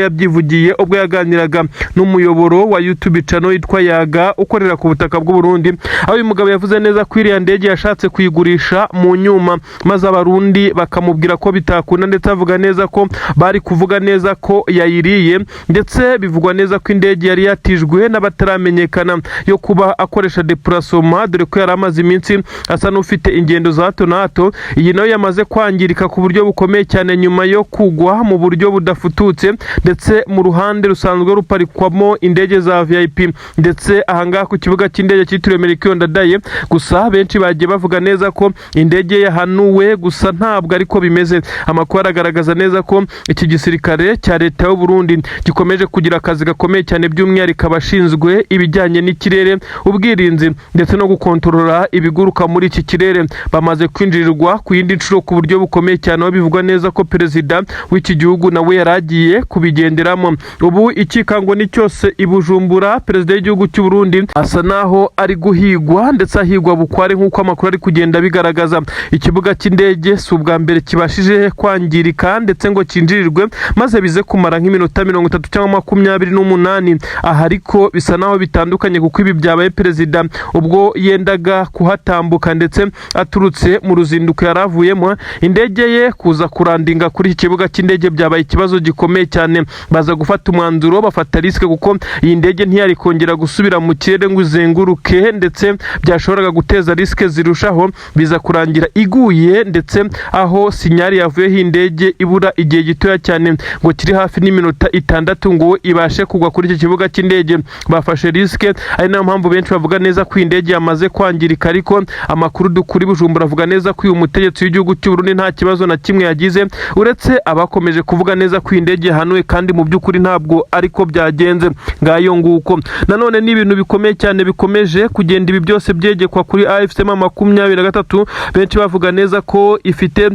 yabyivugiye ubwo yaganiraga n'umuyoboro wa YouTube channel yitwa Yaga ukorera ku butaka bw'u Burundi, aho uyu mugabo yavuze neza ko iriya ndege yashatse kuyigurisha mu nyuma, maze Abarundi bakamubwira ko bitakunda, ndetse avuga neza ko bari kuvuga neza ko yayiriye. Ndetse bivugwa neza ko indege yari yatijwe n'abataramenyekana yo kuba akoresha déplacement, dore ko yari amaze iminsi asa n'ufite ingendo za hato na hato. Iyi nayo yamaze kwangirika ku buryo bukomeye cyane nyuma yo kugwa mu buryo budafututse, ndetse mu ruhande rusanzwe ruparikwamo indege za VIP, ndetse ahangaha ku kibuga cy'indege cyitiriwe Melchior Ndadaye. Gusa benshi bagiye bavuga neza ko indege yahanuwe, gusa ntabwo ariko bimeze. Amakuru aragaragaza neza ko iki gisirikare cya leta y'u Burundi gikomeje kugira akazi gakomeye cyane, by'umwihariko abashinzwe ibijyanye n'ikirere, ubwirinzi ndetse no gukontorora ibiguruka muri iki kirere, bamaze kwinjirirwa ku yindi nshuro ku buryo bukomeye cyane, aho bivugwa neza ko perezida w'iki gihugu nawe yari agiye kubigenderamo. Ubu ikikango ni cyose i Bujumbura. Perezida w'igihugu cy'u Burundi asa naho ari guhigwa, ndetse ahigwa bukware nk'uko amakuru ari kugenda bigaragaza. Ikibuga cy'indege si ubwa mbere kibashije kwangirika ndetse ngo cyinjirirwe maze bize kumara nk'iminota 30 cyangwa 28. Aha ariko bisa naho bitandukanye, kuko ibi byabaye perezida ubwo yendaga kuhatambuka, ndetse aturutse mu ruzinduko yari avuyemo. Indege ye kuza kurandinga kuri iki kibuga cy'indege byabaye ikibazo gikomeye cyane. Baza gufata umwanzuro, bafata risque, kuko iyi ndege ntiyari kongera gusubira mu kirere ngo izenguruke, ndetse byashoboraga guteza risque zirushaho. Biza kurangira iguye, ndetse aho signal yavuyeho indege ibura igihe gitoya cyane ngo kiri hafi n'iminota 6 ngo ibashe kugwa kuri iki kibuga cy'indege. Bafashe risque, ari nayo mpamvu benshi bavuga neza ko iyi ndege yamaze kwangirika. Ariko amakuru dukura i Bujumbura avuga neza ko uyu mutegetsi w'igihugu cy'u Burundi nta kibazo na kimwe yagize, uretse abakomeje kuvuga neza ko iyi ndege yahanuwe, kandi mu by'ukuri ntabwo ariko byagenze. Ngayo nguko. Nanone ni ibintu bikomeye cyane bikomeje kugenda, ibi byose byegekwa kuri AFC M23, benshi bavuga neza ko ifite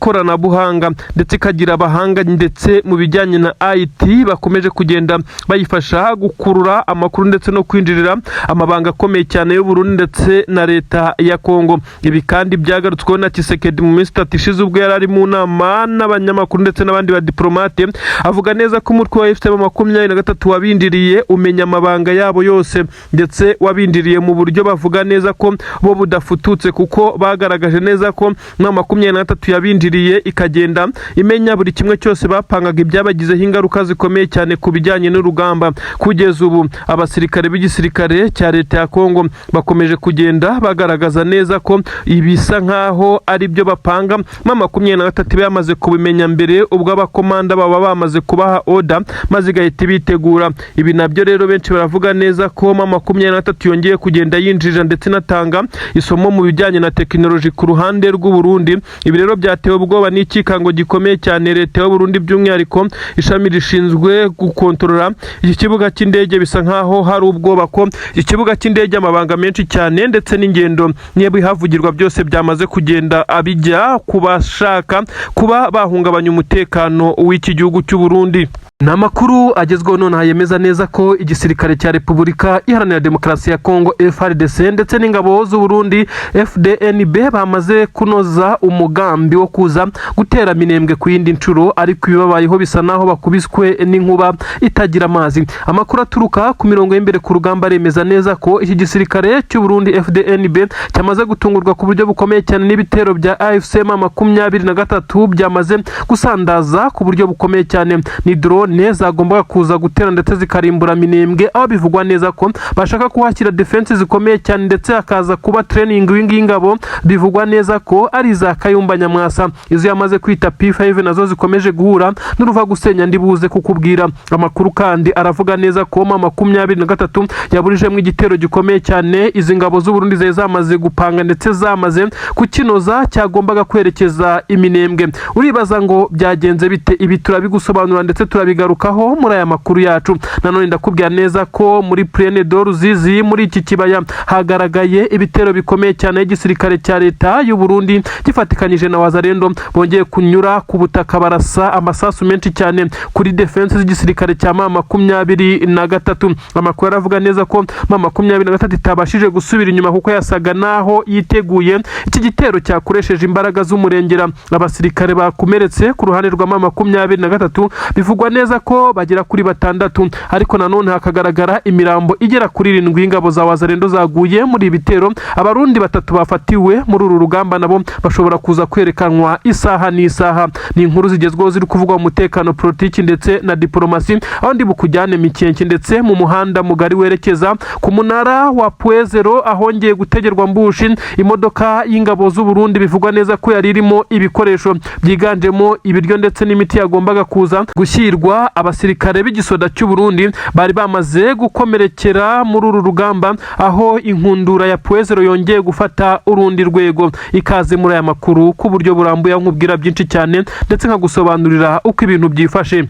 ikoranabuhanga ndetse ikagira abahanga ndetse mu bijyanye na IT bakomeje kugenda bayifasha gukurura amakuru ndetse no kwinjirira amabanga akomeye cyane y'u Burundi ndetse na leta ya Kongo. Ibi kandi byagarutsweho na Tshisekedi mu minsi 3 ishize, ubwo yari ari mu nama n'abanyamakuru ndetse n'abandi badiplomate, avuga neza ko umutwe wa AFC M23 wabindiriye umenya amabanga yabo yose, ndetse wabindiriye mu buryo bavuga neza ko bo budafututse, kuko bagaragaje neza ko M23 yabindiriye ikagenda imenya buri kimwe cyose bapangaga, ibyabagizeho ingaruka zikomeye cyane ku bijyanye n'urugamba. Kugeza ubu abasirikare b'igisirikare cya leta ya Kongo bakomeje kugenda bagaragaza neza ko ibisa nkaho ari byo bapanga M23 iba yamaze kubimenya mbere, ubwo abakomanda baba bamaze kubaha order maze igahita ibitegura. Ibi nabyo rero benshi baravuga neza ko M23 yongeye kugenda yinjirira ndetse inatanga isomo mu bijyanye na tekinoloji ku ruhande rw'u Burundi. Ibi rero byatewe ubwoba n'ikikango gikomeye cyane leta y'u Burundi, by'umwihariko ishami rishinzwe gukontorora iki kibuga cy'indege. Bisa nkaho hari ubwoba ko ikibuga cy'indege amabanga menshi cyane ndetse n'ingendo niba ihavugirwa byose byamaze kugenda abijya ku bashaka kuba bahungabanya umutekano w'iki gihugu cy'u Burundi. Ni amakuru agezweho nonaha yemeza neza ko igisirikare cya Repubulika Iharanira Demokarasi ya Kongo FARDC ndetse n'ingabo z'u Burundi FDNB bamaze kunoza umugambi wo kuza gutera Minembwe ku yindi nshuro, ariko ibibabayeho bisa naho bakubiswe n'inkuba itagira amazi. Amakuru aturuka ku mirongo y'imbere ku rugamba aremeza neza ko iki gisirikare cy'u Burundi FDNB cyamaze gutungurwa ku buryo bukomeye cyane n'ibitero bya AFC M23 byamaze gusandaza ku buryo bukomeye cyane. Ni drone zagombaga kuza gutera ndetse zikarimbura Minembwe, aho bivugwa neza ko bashaka kuhashyira defense zikomeye cyane, ndetse hakaza kuba training wing y'ingabo bivugwa neza ko ari iza Kayumba Nyamwasa, izo yamaze kwita P5, nazo zikomeje guhura n'uruva gusenya. Ndibuze kukubwira amakuru kandi aravuga neza ko M23 yaburijemo igitero gikomeye cyane izi ngabo z'u Burundi zari zamaze gupanga ndetse zamaze kukinoza, cyagombaga kwerekeza iminembwe. Uribaza ngo byagenze bite? Ibi turabigusobanura ndetse turabigarukaho. turabigarukaho muri aya makuru yacu. Nanone ndakubwira neza ko muri Plaine de Ruzizi, muri iki kibaya, hagaragaye ibitero bikomeye cyane y'igisirikare cya leta y'u Burundi gifatikanyije na Wazalendo. Bongeye kunyura ku butaka, barasa amasasu menshi cyane kuri défense z'igisirikare cya M23. Amakuru aravuga neza ko M23 itabashije gusubira inyuma kuko yasaga naho yiteguye iki gitero cyakoresheje imbaraga z'umurengera. Abasirikare bakomeretse ku ruhande rwa M23 bivugwa neza ko bagera kuri batandatu, ariko nanone hakagaragara imirambo igera kuri 7 y'ingabo za Wazalendo zaguye muri ibi bitero. Abarundi batatu bafatiwe muri uru rugamba nabo bashobora kuza kwerekanwa isaha n'isaha. Ni inkuru zigezweho ziri kuvugwa mu mutekano, politiki ndetse na diplomasi, aho ndi bukujyane Mikenke ndetse mu muhanda mugari werekeza ku munara wa Pwezero, ahongeye gutegerwa ambush imodoka y'ingabo z'u Burundi bivugwa neza ko yari irimo ibikoresho byiganjemo ibiryo ndetse n'imiti yagombaga kuza gushyirwa abasirikare b'igisoda cy'u Burundi bari bamaze gukomerekera muri uru rugamba, aho inkundura ya Pwezero yongeye gufata urundi rwego. Ikaze muri aya makuru ku buryo burambuye, aho nkubwira byinshi cyane ndetse nkagusobanurira uko ibintu byifashe.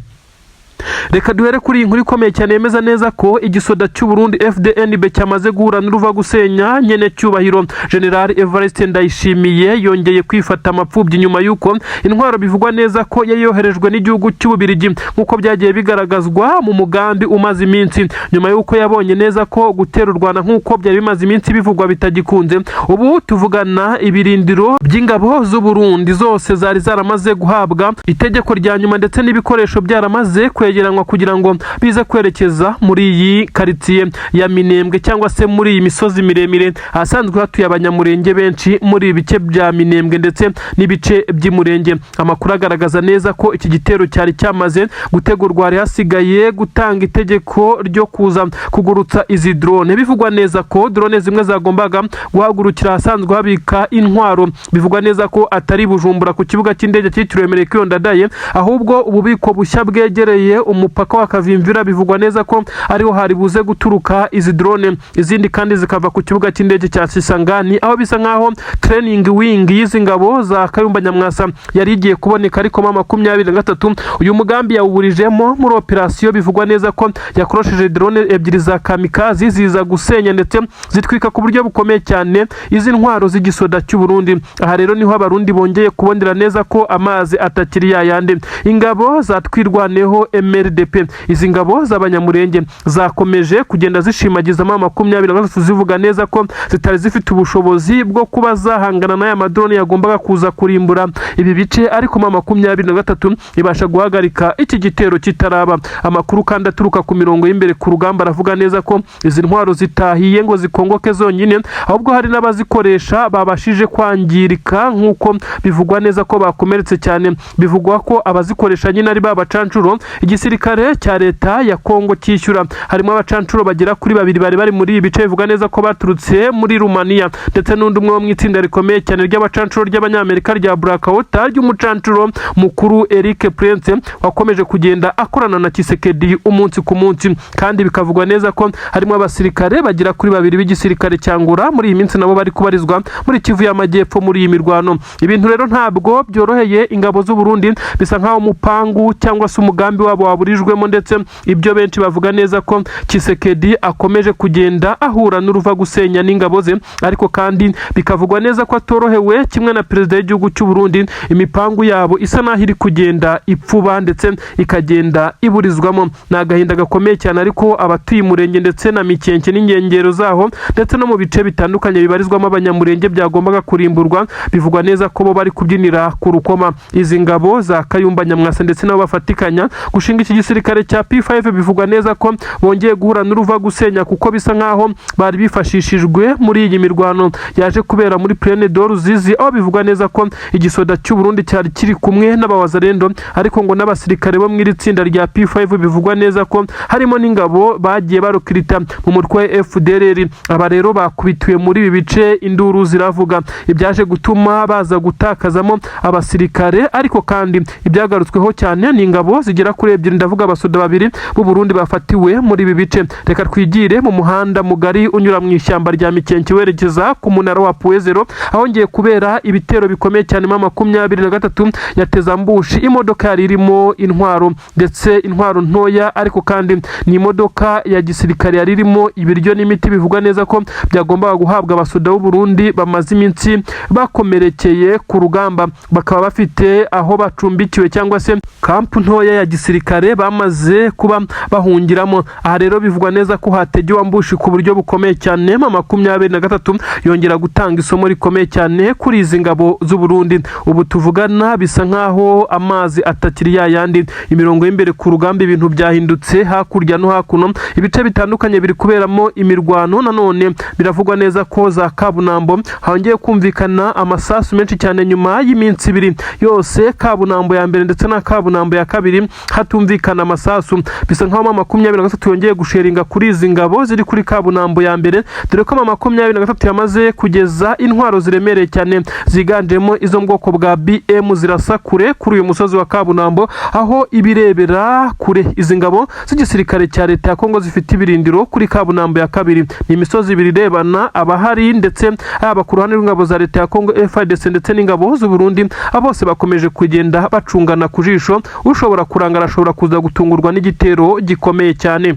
Reka duhere kuri iyi nkuru ikomeye cyane yemeza neza ko igisoda cy'u Burundi FDNB cyamaze guhura n'uruva gusenya. Nyene cyubahiro General Evariste Ndayishimiye yongeye kwifata amapfubyi nyuma y'uko intwaro bivugwa neza ko yari yoherejwe n'igihugu cy'Ububirigi, nk'uko byagiye bigaragazwa mu mugambi umaze iminsi, nyuma y'uko yabonye neza ko gutera u Rwanda nk'uko byari bimaze iminsi bivugwa bitagikunze. Ubu tuvugana, ibirindiro by'ingabo z'u Burundi zose zari zaramaze guhabwa itegeko rya nyuma, ndetse n'ibikoresho byaramaze kwegeranywa kugira ngo bize kwerekeza muri iyi karitsiye ya Minembwe, cyangwa se muri iyi misozi miremire ahasanzwe hatuye Abanyamurenge benshi, muri ibi bice bya Minembwe ndetse n'ibice by'Imurenge. Amakuru agaragaza neza ko iki gitero cyari cyamaze gutegurwa, hari hasigaye gutanga itegeko ryo kuza kugurutsa izi drone. Bivugwa neza ko drone zimwe zagombaga guhagurukira ahasanzwe habika intwaro, bivugwa neza ko atari Bujumbura ku kibuga cy'indege cyitiriwe Melchior Ndadaye, ahubwo ububiko bushya bwegereye umupaka wa Kavimvira, bivugwa neza ko ariho hari buze guturuka izi drone. Izindi kandi zikava ku kibuga cy'indege cya Kisangani, aho bisa nkaho training wing y'izi ngabo za Kayumba Nyamwasa yari igiye kuboneka. Ariko M23 uyu mugambi yawuburijemo muri operasiyo bivugwa neza ko yakorosheje drone ebyiri za kamikazi, ziza gusenya ndetse zitwika ku buryo bukomeye cyane izi ntwaro z'igisoda cy'u Burundi. Aha rero niho Abarundi bongeye kubonera neza ko amazi atakiri yayandi. Ingabo za Twirwaneho MRDP, izi ngabo z'Abanyamurenge, zakomeje kugenda zishimagiza M23, zivuga neza ko zitari zifite ubushobozi bwo kuba zahangana n'aya madrone yagombaga kuza kurimbura ibi bice, ariko M23 ibasha guhagarika iki gitero kitaraba. Amakuru kandi aturuka ku mirongo y'imbere ku rugamba aravuga neza ko izi ntwaro zitahiye ngo zikongoke zonyine, ahubwo hari n'abazikoresha babashije kwangirika, nk'uko bivugwa neza ko bakomeretse cyane. Bivugwa ko abazikoresha nyine ari ba bacancuro igisirikare cya leta ya Kongo cyishyura. Harimo abacancuro bagera kuri babiri bari bari muri ibi bice, bivuga neza ko baturutse muri Rumaniya, ndetse n'undi umwe wo mu itsinda rikomeye cyane ry'abacancuro ry'Abanyamerika rya Blackwater, ry'umucancuro mukuru Eric Prince, wakomeje kugenda akorana na Tshisekedi umunsi ku munsi. Kandi bikavugwa neza ko harimo abasirikare bagera kuri babiri b'igisirikare cya Angola, muri iyi minsi nabo bari kubarizwa muri Kivu y'Amajyepfo muri iyi mirwano. Ibintu rero ntabwo byoroheye ingabo z'u Burundi, bisa nkaho umupangu cyangwa se umugambi wabo waburijwemo, ndetse ibyo benshi bavuga neza ko Tshisekedi akomeje kugenda ahura n'uruva gusenya n'ingabo ze. Ariko kandi bikavugwa neza ko atorohewe kimwe na perezida w'igihugu cy'u Burundi. Imipangu yabo isa naho iri kugenda ipfuba ndetse ikagenda iburizwamo. Ni agahinda gakomeye cyane, ariko abatuye Umurenge ndetse na Mikenke n'inkengero zaho, ndetse no mu bice bitandukanye bibarizwamo Abanyamurenge byagombaga kurimburwa, bivugwa neza ko bo bari kubyinira ku rukoma. Izi ngabo za Kayumba Nyamwasa ndetse nabo bafatikanya gushinga iki gisirikare cya P5, bivugwa neza ko bongeye guhura n'uruva gusenya, kuko bisa nkaho bari bifashishijwe muri iyi mirwano yaje kubera muri Plaine de Ruzizi, aho bivugwa neza ko igisoda cy'u Burundi cyari kiri kumwe n'Abawazalendo, ariko ngo n'abasirikare bo mu iri tsinda rya P5, bivugwa neza ko harimo n'ingabo bagiye barokirita mu mutwe wa FDLR. Aba rero bakubitiwe muri ibi bice, induru ziravuga, ibyaje gutuma baza gutakazamo abasirikare. Ariko kandi ibyagarutsweho cyane ni ingabo zigera kuri ebyiri. ebyiri, ndavuga abasoda babiri b'u Burundi bafatiwe muri ibi bice. Reka twigire mu muhanda mugari unyura mu ishyamba rya Mikenke werekeza ku munara wa Puwezero, ahongeye kubera ibitero bikomeye cyane. M23 yateze ambush imodoka yari irimo intwaro, ndetse intwaro ntoya, ariko kandi ni imodoka ya gisirikare yari irimo ibiryo n'imiti, bivugwa neza ko byagombaga guhabwa abasoda b'u Burundi bamaze iminsi bakomerekeye ku rugamba, bakaba bafite aho bacumbikiwe cyangwa se kampu ntoya ya gisirikare bamaze kuba bahungiramo. Aha rero bivugwa neza ko hategewe ambush ku buryo bukomeye cyane. M23 yongera gutanga isomo rikomeye cyane kuri izi ngabo z'u Burundi. Ubu tuvugana bisa nkaho amazi atakiri ya yandi, imirongo y'imbere ku rugamba ibintu byahindutse. Hakurya no hakuno ibice bitandukanye biri kuberamo imirwano. Nanone biravugwa neza ko za Kabunambo hongeye kumvikana amasasu menshi cyane nyuma y'iminsi 2 yose Kabunambo ya mbere ndetse na Kabunambo ya kabiri hatumvikana amasasu. Bisa nkaho M23 yongeye gusheringa kuri izi ngabo ziri kuri Kabunambo ya mbere, dore ko M23 yamaze kugeza intwaro ziremereye cyane ziganjemo izo mu bwoko bwa BM zirasa kure kuri uyu musozi wa Kabunambo, aho ibirebera kure izi ngabo z'igisirikare cya leta ya Kongo zifite ibirindiro kuri Kabunambo ya kabiri. Ni imisozi ibiri irebana, abahari ndetse haba ku ruhande rw'ingabo za leta ya Kongo FARDC ndetse n'ingabo z'u Burundi, bose bakomeje kugenda bacungana ku jisho. Ushobora kurangara ashobora kuza gutungurwa n'igitero gikomeye cyane.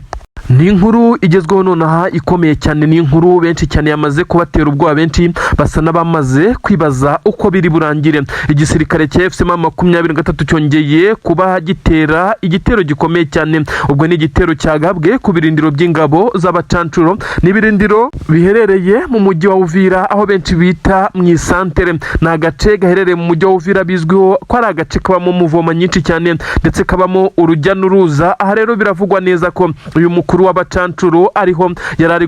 Ni inkuru igezweho nonaha ikomeye cyane, ni inkuru benshi cyane yamaze kubatera ubwoba, benshi basa n'abamaze kwibaza uko biri burangire. Igisirikare cya AFC M23 cyongeye kuba gitera igitero gikomeye cyane. Ubwo ni igitero cyagabwe ku birindiro by'ingabo z'abacancuro, ni ibirindiro biherereye mu mujyi wa Uvira, aho benshi bita mu isantere. Ni agace gaherereye mu mujyi wa Uvira bizwiho ko ari agace kabamo muvoma nyinshi cyane ndetse kabamo urujya n'uruza. Aha rero biravugwa neza ko uyu mukuru w'abacancuro ariho yari ari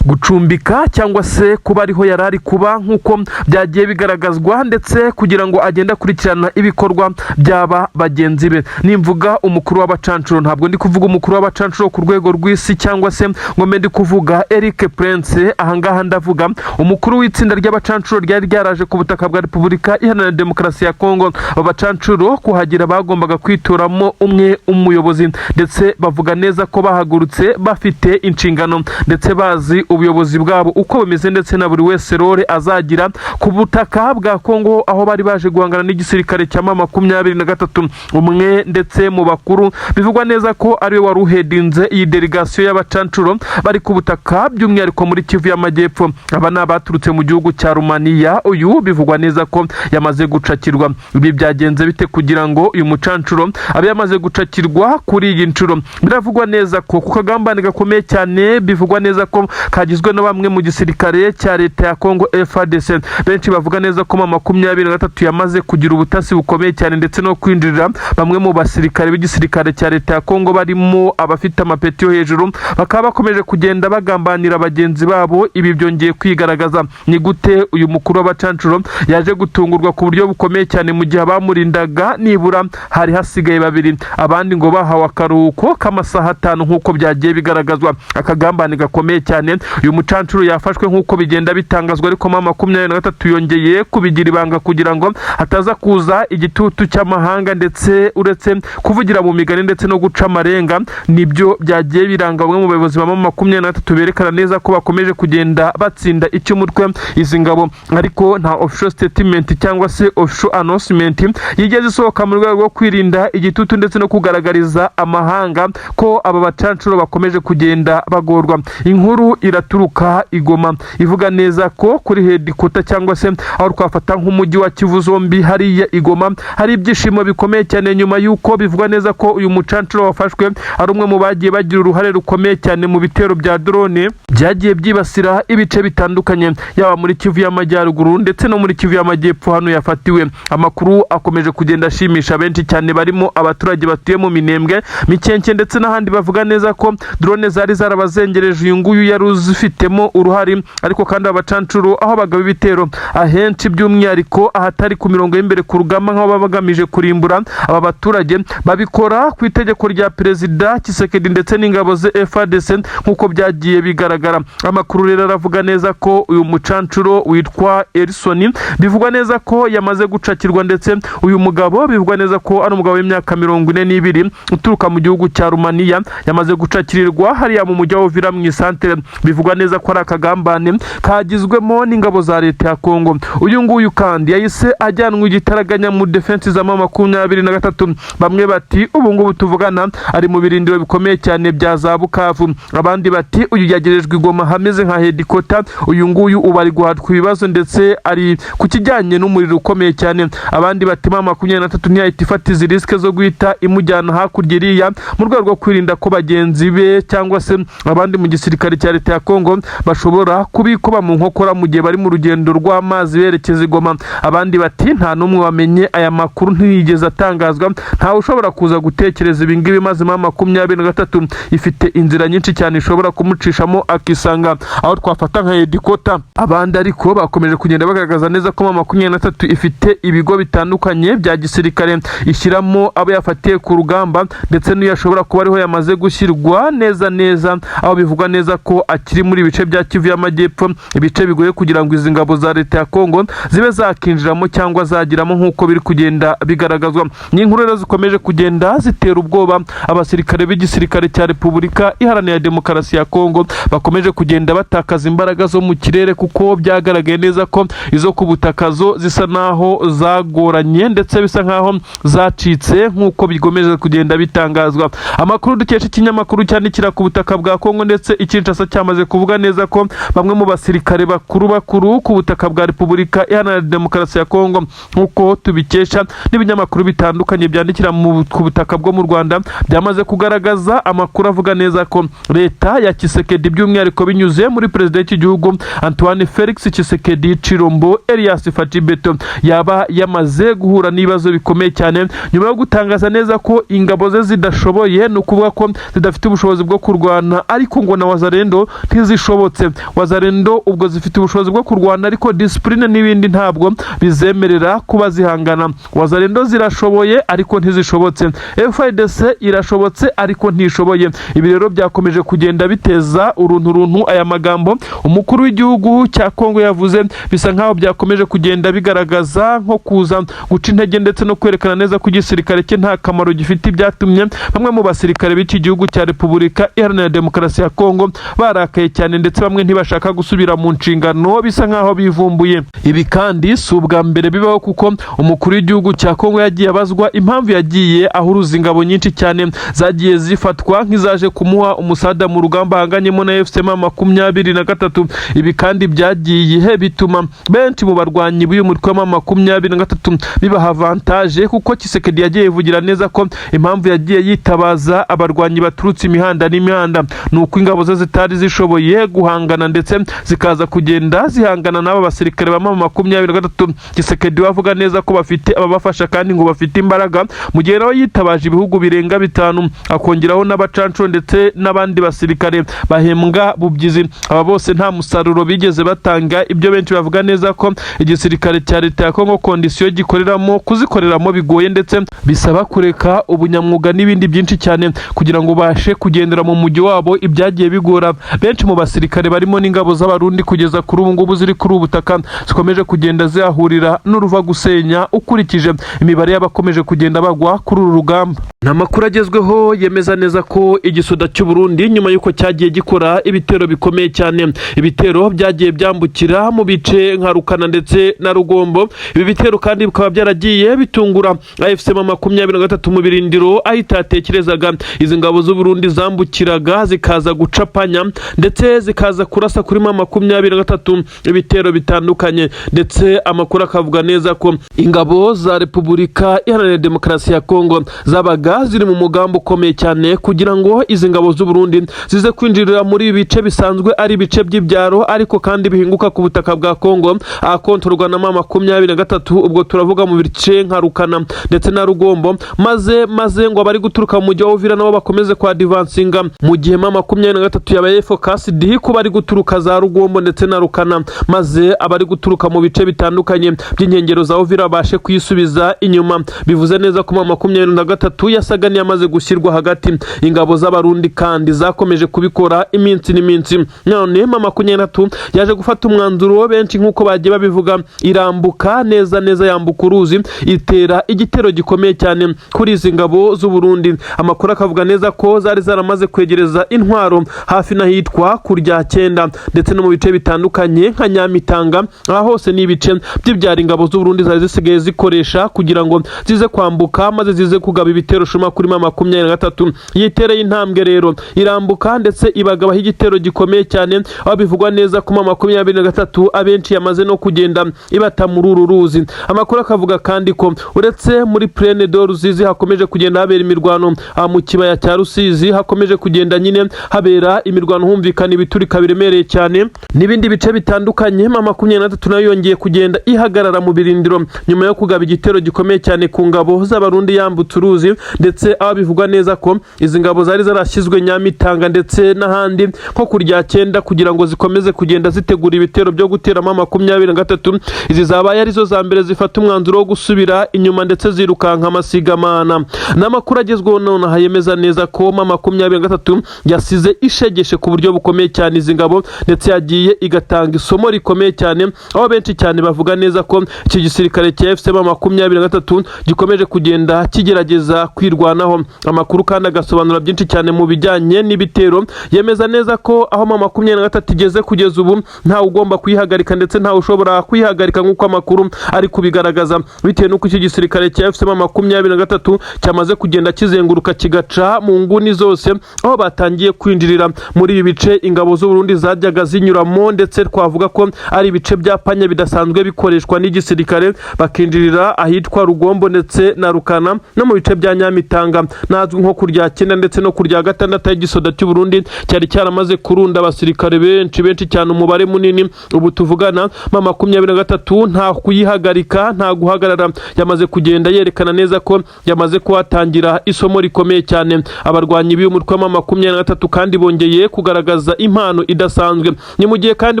gucumbika cyangwa se kuba ariho yari ari kuba, nk'uko byagiye bigaragazwa, ndetse kugira ngo agende akurikirana ibikorwa by'aba bagenzi be. Nimvuga umukuru w'abacancuro, ntabwo ndi kuvuga umukuru w'abacancuro ku rwego rw'isi cyangwa se ngo mbe ndi kuvuga Eric Prince. Ahangaha ndavuga umukuru w'itsinda ry'abacancuro ryari ryaraje ku butaka bwa Repubulika Iharanira Demokarasi ya Kongo. Aba bacancuro kuhagera bagombaga kwitoramo umwe umuyobozi, ndetse bavuga neza ko bahagurutse bafite inshingano ndetse bazi ubuyobozi bwabo uko bumeze, ndetse na buri wese role azagira ku butaka bwa Kongo, aho bari baje guhangana n'igisirikare cya M23. Umwe ndetse mu bakuru bivugwa neza ko ariwe wari uhedinze iyi delegasiyo y'abacancuro bari ku butaka, by'umwihariko muri Kivu y'Amajyepfo, aba ni abaturutse mu gihugu cya Rumaniya. Uyu bivugwa neza ko yamaze gucakirwa. Ibi byagenze bite kugira ngo uyu mucancuro abe yamaze gucakirwa kuri iyi nshuro? Biravugwa neza ko ku kagambane gakomeye cyane, bivugwa neza ko kagizwe na bamwe mu gisirikare cya leta ya Kongo FARDC. Benshi bavuga neza ko M23 yamaze kugira ubutasi bukomeye cyane ndetse no kwinjirira bamwe mu basirikare b'igisirikare cya leta ya Kongo, barimo abafite amapeti yo hejuru, bakaba bakomeje kugenda bagambanira bagenzi babo. Ibi byongeye kwigaragaza. Ni gute uyu mukuru w'abacancuro yaje gutungurwa ku buryo bukomeye cyane mu gihe abamurindaga nibura hari hasigaye babiri, abandi ngo bahawe akaruhuko k'amasaha 5 nk'uko byagiye bigaragazwa? Akagambane gakomeye cyane. Uyu mucancuro yafashwe nk'uko bigenda bitangazwa, ariko M23 yongeye kubigira ibanga kugira ngo hataza kuza igitutu cy'amahanga, ndetse uretse kuvugira mu migani ndetse no guca amarenga, nibyo byagiye biranga bamwe mu bayobozi ba M23, berekana neza ko bakomeje kugenda batsinda icy'umutwe izi ngabo, ariko nta official statement cyangwa se official announcement yigeze isohoka mu rwego rwo kwirinda igitutu ndetse no kugaragariza amahanga ko aba bacancuro bakomeje kugenda bagorwa. Inkuru iraturuka i Goma ivuga neza ko kuri headquarter, cyangwa se aho twafata nk'umujyi wa Kivu zombi, hariya i Goma hari ibyishimo bikomeye cyane, nyuma y'uko bivugwa neza ko uyu mucancuro wafashwe ari umwe mu bagiye bagira uruhare rukomeye cyane mu bitero bya drone byagiye byibasira ibice bitandukanye, yaba muri Kivu y'Amajyaruguru ndetse no muri Kivu y'Amajyepfo. Hano yafatiwe. Amakuru akomeje kugenda ashimisha benshi cyane, barimo abaturage batuye mu Minembwe, Mikenke ndetse n'ahandi, bavuga neza ko ibi bikomeje kugenda bitanga neza ko drone zari zarabazengereje uyu nguyu yari uzifitemo uruhare. Ariko kandi abacancuro aho bagaba ibitero ahenshi, by'umwihariko ahatari ku mirongo y'imbere ku rugamba, nk'aho baba bagamije kurimbura aba baturage, babikora ku itegeko rya Perezida Tshisekedi ndetse n'ingabo ze FARDC, nk'uko byagiye bigaragara. Amakuru rero aravuga neza ko uyu mucancuro witwa Erison bivugwa neza ko yamaze gucakirwa, ndetse uyu mugabo bivugwa neza ko ari umugabo w'imyaka 42 uturuka mu gihugu cya Rumaniya, yamaze gucakirirwa hariya mu mujyi wa Uvira mu isantere. Bivugwa neza ko ari akagambane kagizwemo n'ingabo za leta ya Kongo. Uyu nguyu kandi yahise ajyanwa igitaraganya mu defense za M23. Bamwe bati ubu ngubu tuvugana ari mu birindiro bikomeye cyane bya za Bukavu, abandi bati uyu yagerejwe i Goma hameze nka headquarter. Uyu nguyu ubu ari guhatwa ibibazo ndetse ari ku kijyanye n'umuriro ukomeye cyane. Abandi bati M23 ntiyahita ifata izi risques zo guhita imujyana hakurya iriya, mu rwego rwo kwirinda ko bagenzi be cyangwa se abandi mu gisirikare cya leta ya Kongo bashobora kubikuba mu nkokora mu gihe bari mu rugendo rw'amazi berekeza i Goma. Abandi bati nta n'umwe wamenye aya makuru, ntiyigeze atangazwa, ntawe ushobora kuza gutekereza ibi ngibi, maze M23 ifite inzira nyinshi cyane ishobora kumucishamo akisanga aho twafata nka headquarter. Abandi ariko bakomeje kugenda bagaragaza neza ko M23 ifite ibigo bitandukanye bya gisirikare ishyiramo abo yafatiye ku rugamba, ndetse n'iyo ashobora kuba ariho yamaze gushyirwa neza neza, aho bivugwa neza ko akiri muri ibice bya Kivu y'Amajyepfo, ibice bigoye kugira ngo izi ngabo za leta ya Kongo zibe zakinjiramo cyangwa zagiramo, nk'uko biri kugenda bigaragazwa. Ni inkuru rero zikomeje kugenda zitera ubwoba abasirikare b'igisirikare cya Repubulika Iharanira Demokarasi ya Kongo, bakomeje kugenda batakaza imbaraga zo mu kirere, kuko byagaragaye neza ko izo ku butaka zo zisa naho zagoranye ndetse bisa nkaho zacitse, nk'uko bikomeje kugenda bitangazwa. Amakuru dukesha ikinyamakuru cyandikira ku butaka bwa Kongo, ndetse i Kinshasa cyamaze kuvuga neza ko bamwe mu basirikare bakuru bakuru ku butaka bwa Repubulika Iharanira Demokarasi ya Kongo, nk'uko tubikesha n'ibinyamakuru bitandukanye byandikira ku butaka bwo mu Rwanda, byamaze kugaragaza amakuru avuga neza ko leta ya Tshisekedi, by'umwihariko binyuze muri perezida w'iki gihugu Antoine Felix Tshisekedi Chilombo Elias Fatshi Béton, yaba yamaze guhura n'ibibazo bikomeye cyane nyuma yo gutangaza neza ko ingabo ze zidashoboye, ni ukuvuga ko zidafite ubushobozi bwo kurwana, ariko ngo na Wazalendo ntizishobotse. Wazalendo ubwo zifite ubushobozi bwo kurwana, ariko discipline n'ibindi ntabwo bizemerera kuba zihangana. Wazalendo zirashoboye ariko ntizishobotse, FARDC irashobotse ariko ntishoboye. Ibi rero byakomeje kugenda biteza uruntu runtu. Aya magambo umukuru w'igihugu cya Kongo yavuze bisa nkaho byakomeje kugenda bigaragaza nko kuza guca intege ndetse no kwerekana neza ko igisirikare cye nta kamaro gifite, ibyatumye bamwe mu basirikare b'iki gihugu cya Repubulika Iharanira Demokarasi ya Kongo barakaye cyane, ndetse bamwe ntibashaka gusubira mu nshingano, bisa nkaho bivumbuye. Ibi kandi si ubwa mbere bibaho, kuko umukuru w'igihugu cya Kongo yagiye abazwa impamvu yagiye ahuruza ingabo nyinshi cyane zagiye zifatwa nk'izaje kumuha umusada mu rugamba ahanganyemo na AFC M23. Ibi kandi byagiye bituma benshi mu barwanyi b'uyu mutwe wa M23 bibaha avantage, kuko Tshisekedi yagiye yivugira neza ko impamvu yagiye yitabaza abarwanyi baturutse imihanda n'imihanda ni uko ingabo ze zitari zishoboye guhangana, ndetse zikaza kugenda zihangana n'aba basirikare ba M23. Tshisekedi we avuga neza ko bafite ababafasha kandi ngo bafite imbaraga, mu gihe nawe yitabaje ibihugu birenga bitanu, akongeraho n'abacanco ndetse n'abandi basirikare bahembwa bubyizi. Aba bose nta musaruro bigeze batanga. Ibyo benshi bavuga neza ko igisirikare cya leta ya Kongo conditions gikoreramo, kuzikoreramo bigoye, ndetse bisaba kureka ubunyamwuga n'ibindi byinshi cyane kugira ngo ubashe kugendera mu mujyi wabo. Ibyagiye bigora benshi mu basirikare barimo n'ingabo z'Abarundi kugeza kuri ubu ngubu ziri kuri ubu butaka, zikomeje kugenda zihahurira n'uruva gusenya, ukurikije imibare y'abakomeje kugenda bagwa kuri uru rugamba. Ni amakuru agezweho yemeza neza ko igisoda cy'u Burundi, nyuma y'uko cyagiye gikora ibitero bikomeye cyane, ibitero byagiye byambukira mu bice nka Rukana ndetse na Rugombo, ibi bitero kandi bikaba byaragiye bitungura AFC M23 mu birindiro aho itatekerezaga. Izi ngabo z'u Burundi zambukiraga zikaza gucapanya ndetse zikaza kurasa kuri M23 ibitero bitandukanye, ndetse amakuru akavuga neza ko ingabo za Repubulika Iharanira Demokarasi ya Kongo zabaga ziri mu mugambi ukomeye cyane kugira ngo izi ngabo z'u Burundi zize kwinjirira muri ibi bice bisanzwe ari ibice by'ibyaro, ariko kandi bihinguka ku butaka bwa Kongo akontorwa na M23. Ubwo turavuga mu bice nka Rukana ndetse na Rugombo, maze ngo abari guturuka mu mujyi wa Uvira nabo bakomeze. kwa-advancinga, mu gihe M23 yabaye focused ku bari guturuka za Rugombo ndetse na Rukana, maze abari guturuka mu bice bitandukanye by'inkengero za Uvira babashe kuyisubiza inyuma. Bivuze neza ko M23 yasaga n'iyamaze gushyirwa hagati. Ingabo z'Abarundi kandi zakomeje kubikora iminsi n'iminsi. None M23 yaje gufata umwanzuro, benshi nk'uko bagiye babivuga, irambuka neza neza, yambuka uruzi, itera igitero gikomeye cyane kuri izi ngabo z'u Burundi. Amakuru akavuga neza ko zari zaramaze kwegereza intwaro hafi n'ahitwa kurya cyenda, ndetse no mu bice bitandukanye nka Nyamitanga. Aha hose ni ibice by'ibyara ingabo z'u Burundi zari zisigaye zikoresha kugira ngo zize kwambuka, maze zize kugaba ibitero shuma kuri M23. Yitereye intambwe rero, irambuka, ndetse ibagabaho igitero gikomeye cyane, aho bivugwa neza ko M23 abenshi yamaze no kugenda ibata muri uru ruzi. Amakuru akavuga kandi ko uretse muri Plaine de Rusizi hakomeje kugenda habera imirwano, mu kibaya cya Rusizi hakomeje kugenda nyine habera imirwano, humvikana ibiturika biremereye cyane n'ibindi bice bitandukanye. M23 nayo yongeye kugenda ihagarara mu birindiro nyuma yo kugaba igitero gikomeye cyane ku ngabo z'Abarundi yambutse uruzi, ndetse aho bivugwa neza ko izi ngabo zari zarashyizwe Nyamitanga ndetse n'ahandi nko kurya cyenda kugira ngo zikomeze kugenda zitegura ibitero byo guteramo 23. Izi zabaye arizo za mbere zifata umwanzuro wo gusubira inyuma, ndetse zirukanka amasigamana. N'amakuru agezweho nonaha yemeza neza ko M23 yasize ishegeshe ku buryo bukomeye cyane izi ngabo, ndetse yagiye igatanga isomo rikomeye cyane, aho benshi cyane bavuga neza ko iki gisirikare cya AFC M23 gikomeje kugenda kigerageza kwirwanaho. Amakuru kandi agasobanura byinshi cyane mu bijyanye n'ibitero, yemeza neza ko aho M23 igeze kugeza ubu ntawe ugomba kuyihagarika, ndetse ntawe ushobora kuyihagarika nk'uko amakuru ari kubigaragaza, bitewe n'uko iki gisirikare cya AFC M23 cyamaze kugenda kizenguruka, kigaca mu nguni zose, aho batangiye kwinjirira muri ibi bice ingabo z'u Burundi zajyaga zinyuramo, ndetse twavuga ko ari ibice bya panya bidasanzwe bikoreshwa n'igisirikare, bakinjirira ahitwa Rugombo ndetse na Rukana, no mu bice bya Nyamitanga nazwi nko kurya cyenda ndetse no kurya gatandatu, y'igisoda cy'u Burundi cyari cyaramaze kurunda abasirikare benshi benshi cyane, umubare munini. Ubu tuvugana M23 nta kuyihagarika, nta guhagarara, yamaze kugenda yerekana neza ko yamaze kuhatangira isomo rikomeye cyane. Abarwanyi b'uyu mutwe wa M23 kandi bongeye kugaragaza impano idasanzwe. Ni mu gihe kandi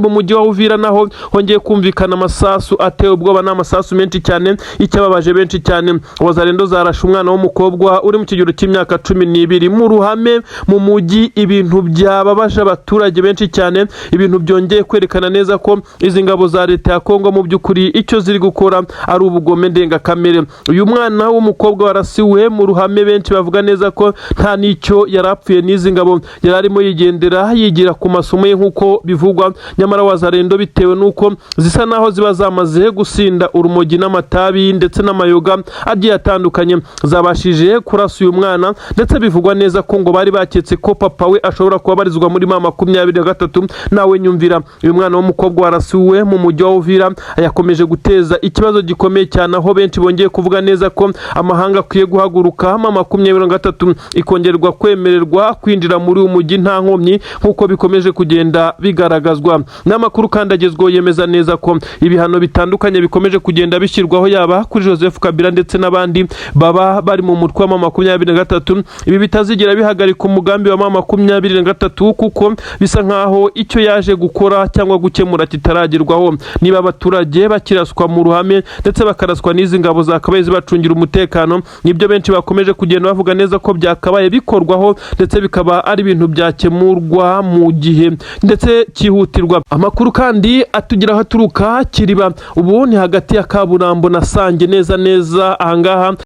mu mujyi wa Uvira naho hongeye kumvikana amasasu ateye ubwoba, n'amasasu menshi cyane. Icyababaje benshi cyane, Wazalendo zarashe umwana w'umukobwa uri mu kigero cy'imyaka 12 mu ruhame mu mujyi, ibintu byababaje abaturage benshi cyane, ibintu byongeye kwerekana neza ko izi ngabo za leta ya Kongo mu by'ukuri icyo ziri gukora ari ubugome ndengakamere. Uyu mwana w'umukobwa warasiwe mu ruhame, benshi bavuga neza ko nta n'icyo yari apfuye n'izi ngabo, yari arimo yigendera yigira ku masomo ye nk'uko bivugwa. Nyamara Wazalendo, bitewe n'uko zisa naho ziba zamaze gusinda urumogi n'amatabi ndetse n'amayoga agiye atandukanye, zabashije kurasa uyu mwana, ndetse bivugwa neza ko ngo bari baketse ko papa we ashobora kuba abarizwa muri M23. Nawe nyumvira, uyu mwana w'umukobwa warasiwe mu mujyi wa Uvira yakomeje guteza ikibazo gikomeye cyane, aho benshi bongeye kuvuga neza ko amahanga akwiye guhaguruka, M23 ikongerwa kwemererwa kwinjira muri uyu mujyi nta nkomyi, nk'uko bikomeje kugenda bigaragazwa n'amakuru. Kandi agezweho yemeza neza ko ibihano bitandukanye bikomeje kugenda bishyirwaho, yaba kuri Joseph Kabila ndetse n'abandi baba bari mu mutwe wa M23, ibi bitazigera bihagarika umugambi wa M23, kuko bisa nkaho icyo yaje gukora cyangwa gukemura kitaragerwaho, niba abaturage bakiraswa mu ruhame ndetse bakaraswa n'izi ngabo zakabaye zibacungira umutekano. Nibyo benshi bakomeje kugenda bavuga neza ko byakabaye bikorwaho, ndetse bikaba ari ibintu byakemurwa mu gihe ndetse cyihutirwa. Amakuru kandi atugeraho aturuka Kiriba, ubu ni hagati ya Kaburambo na Sange neza neza ahangaha.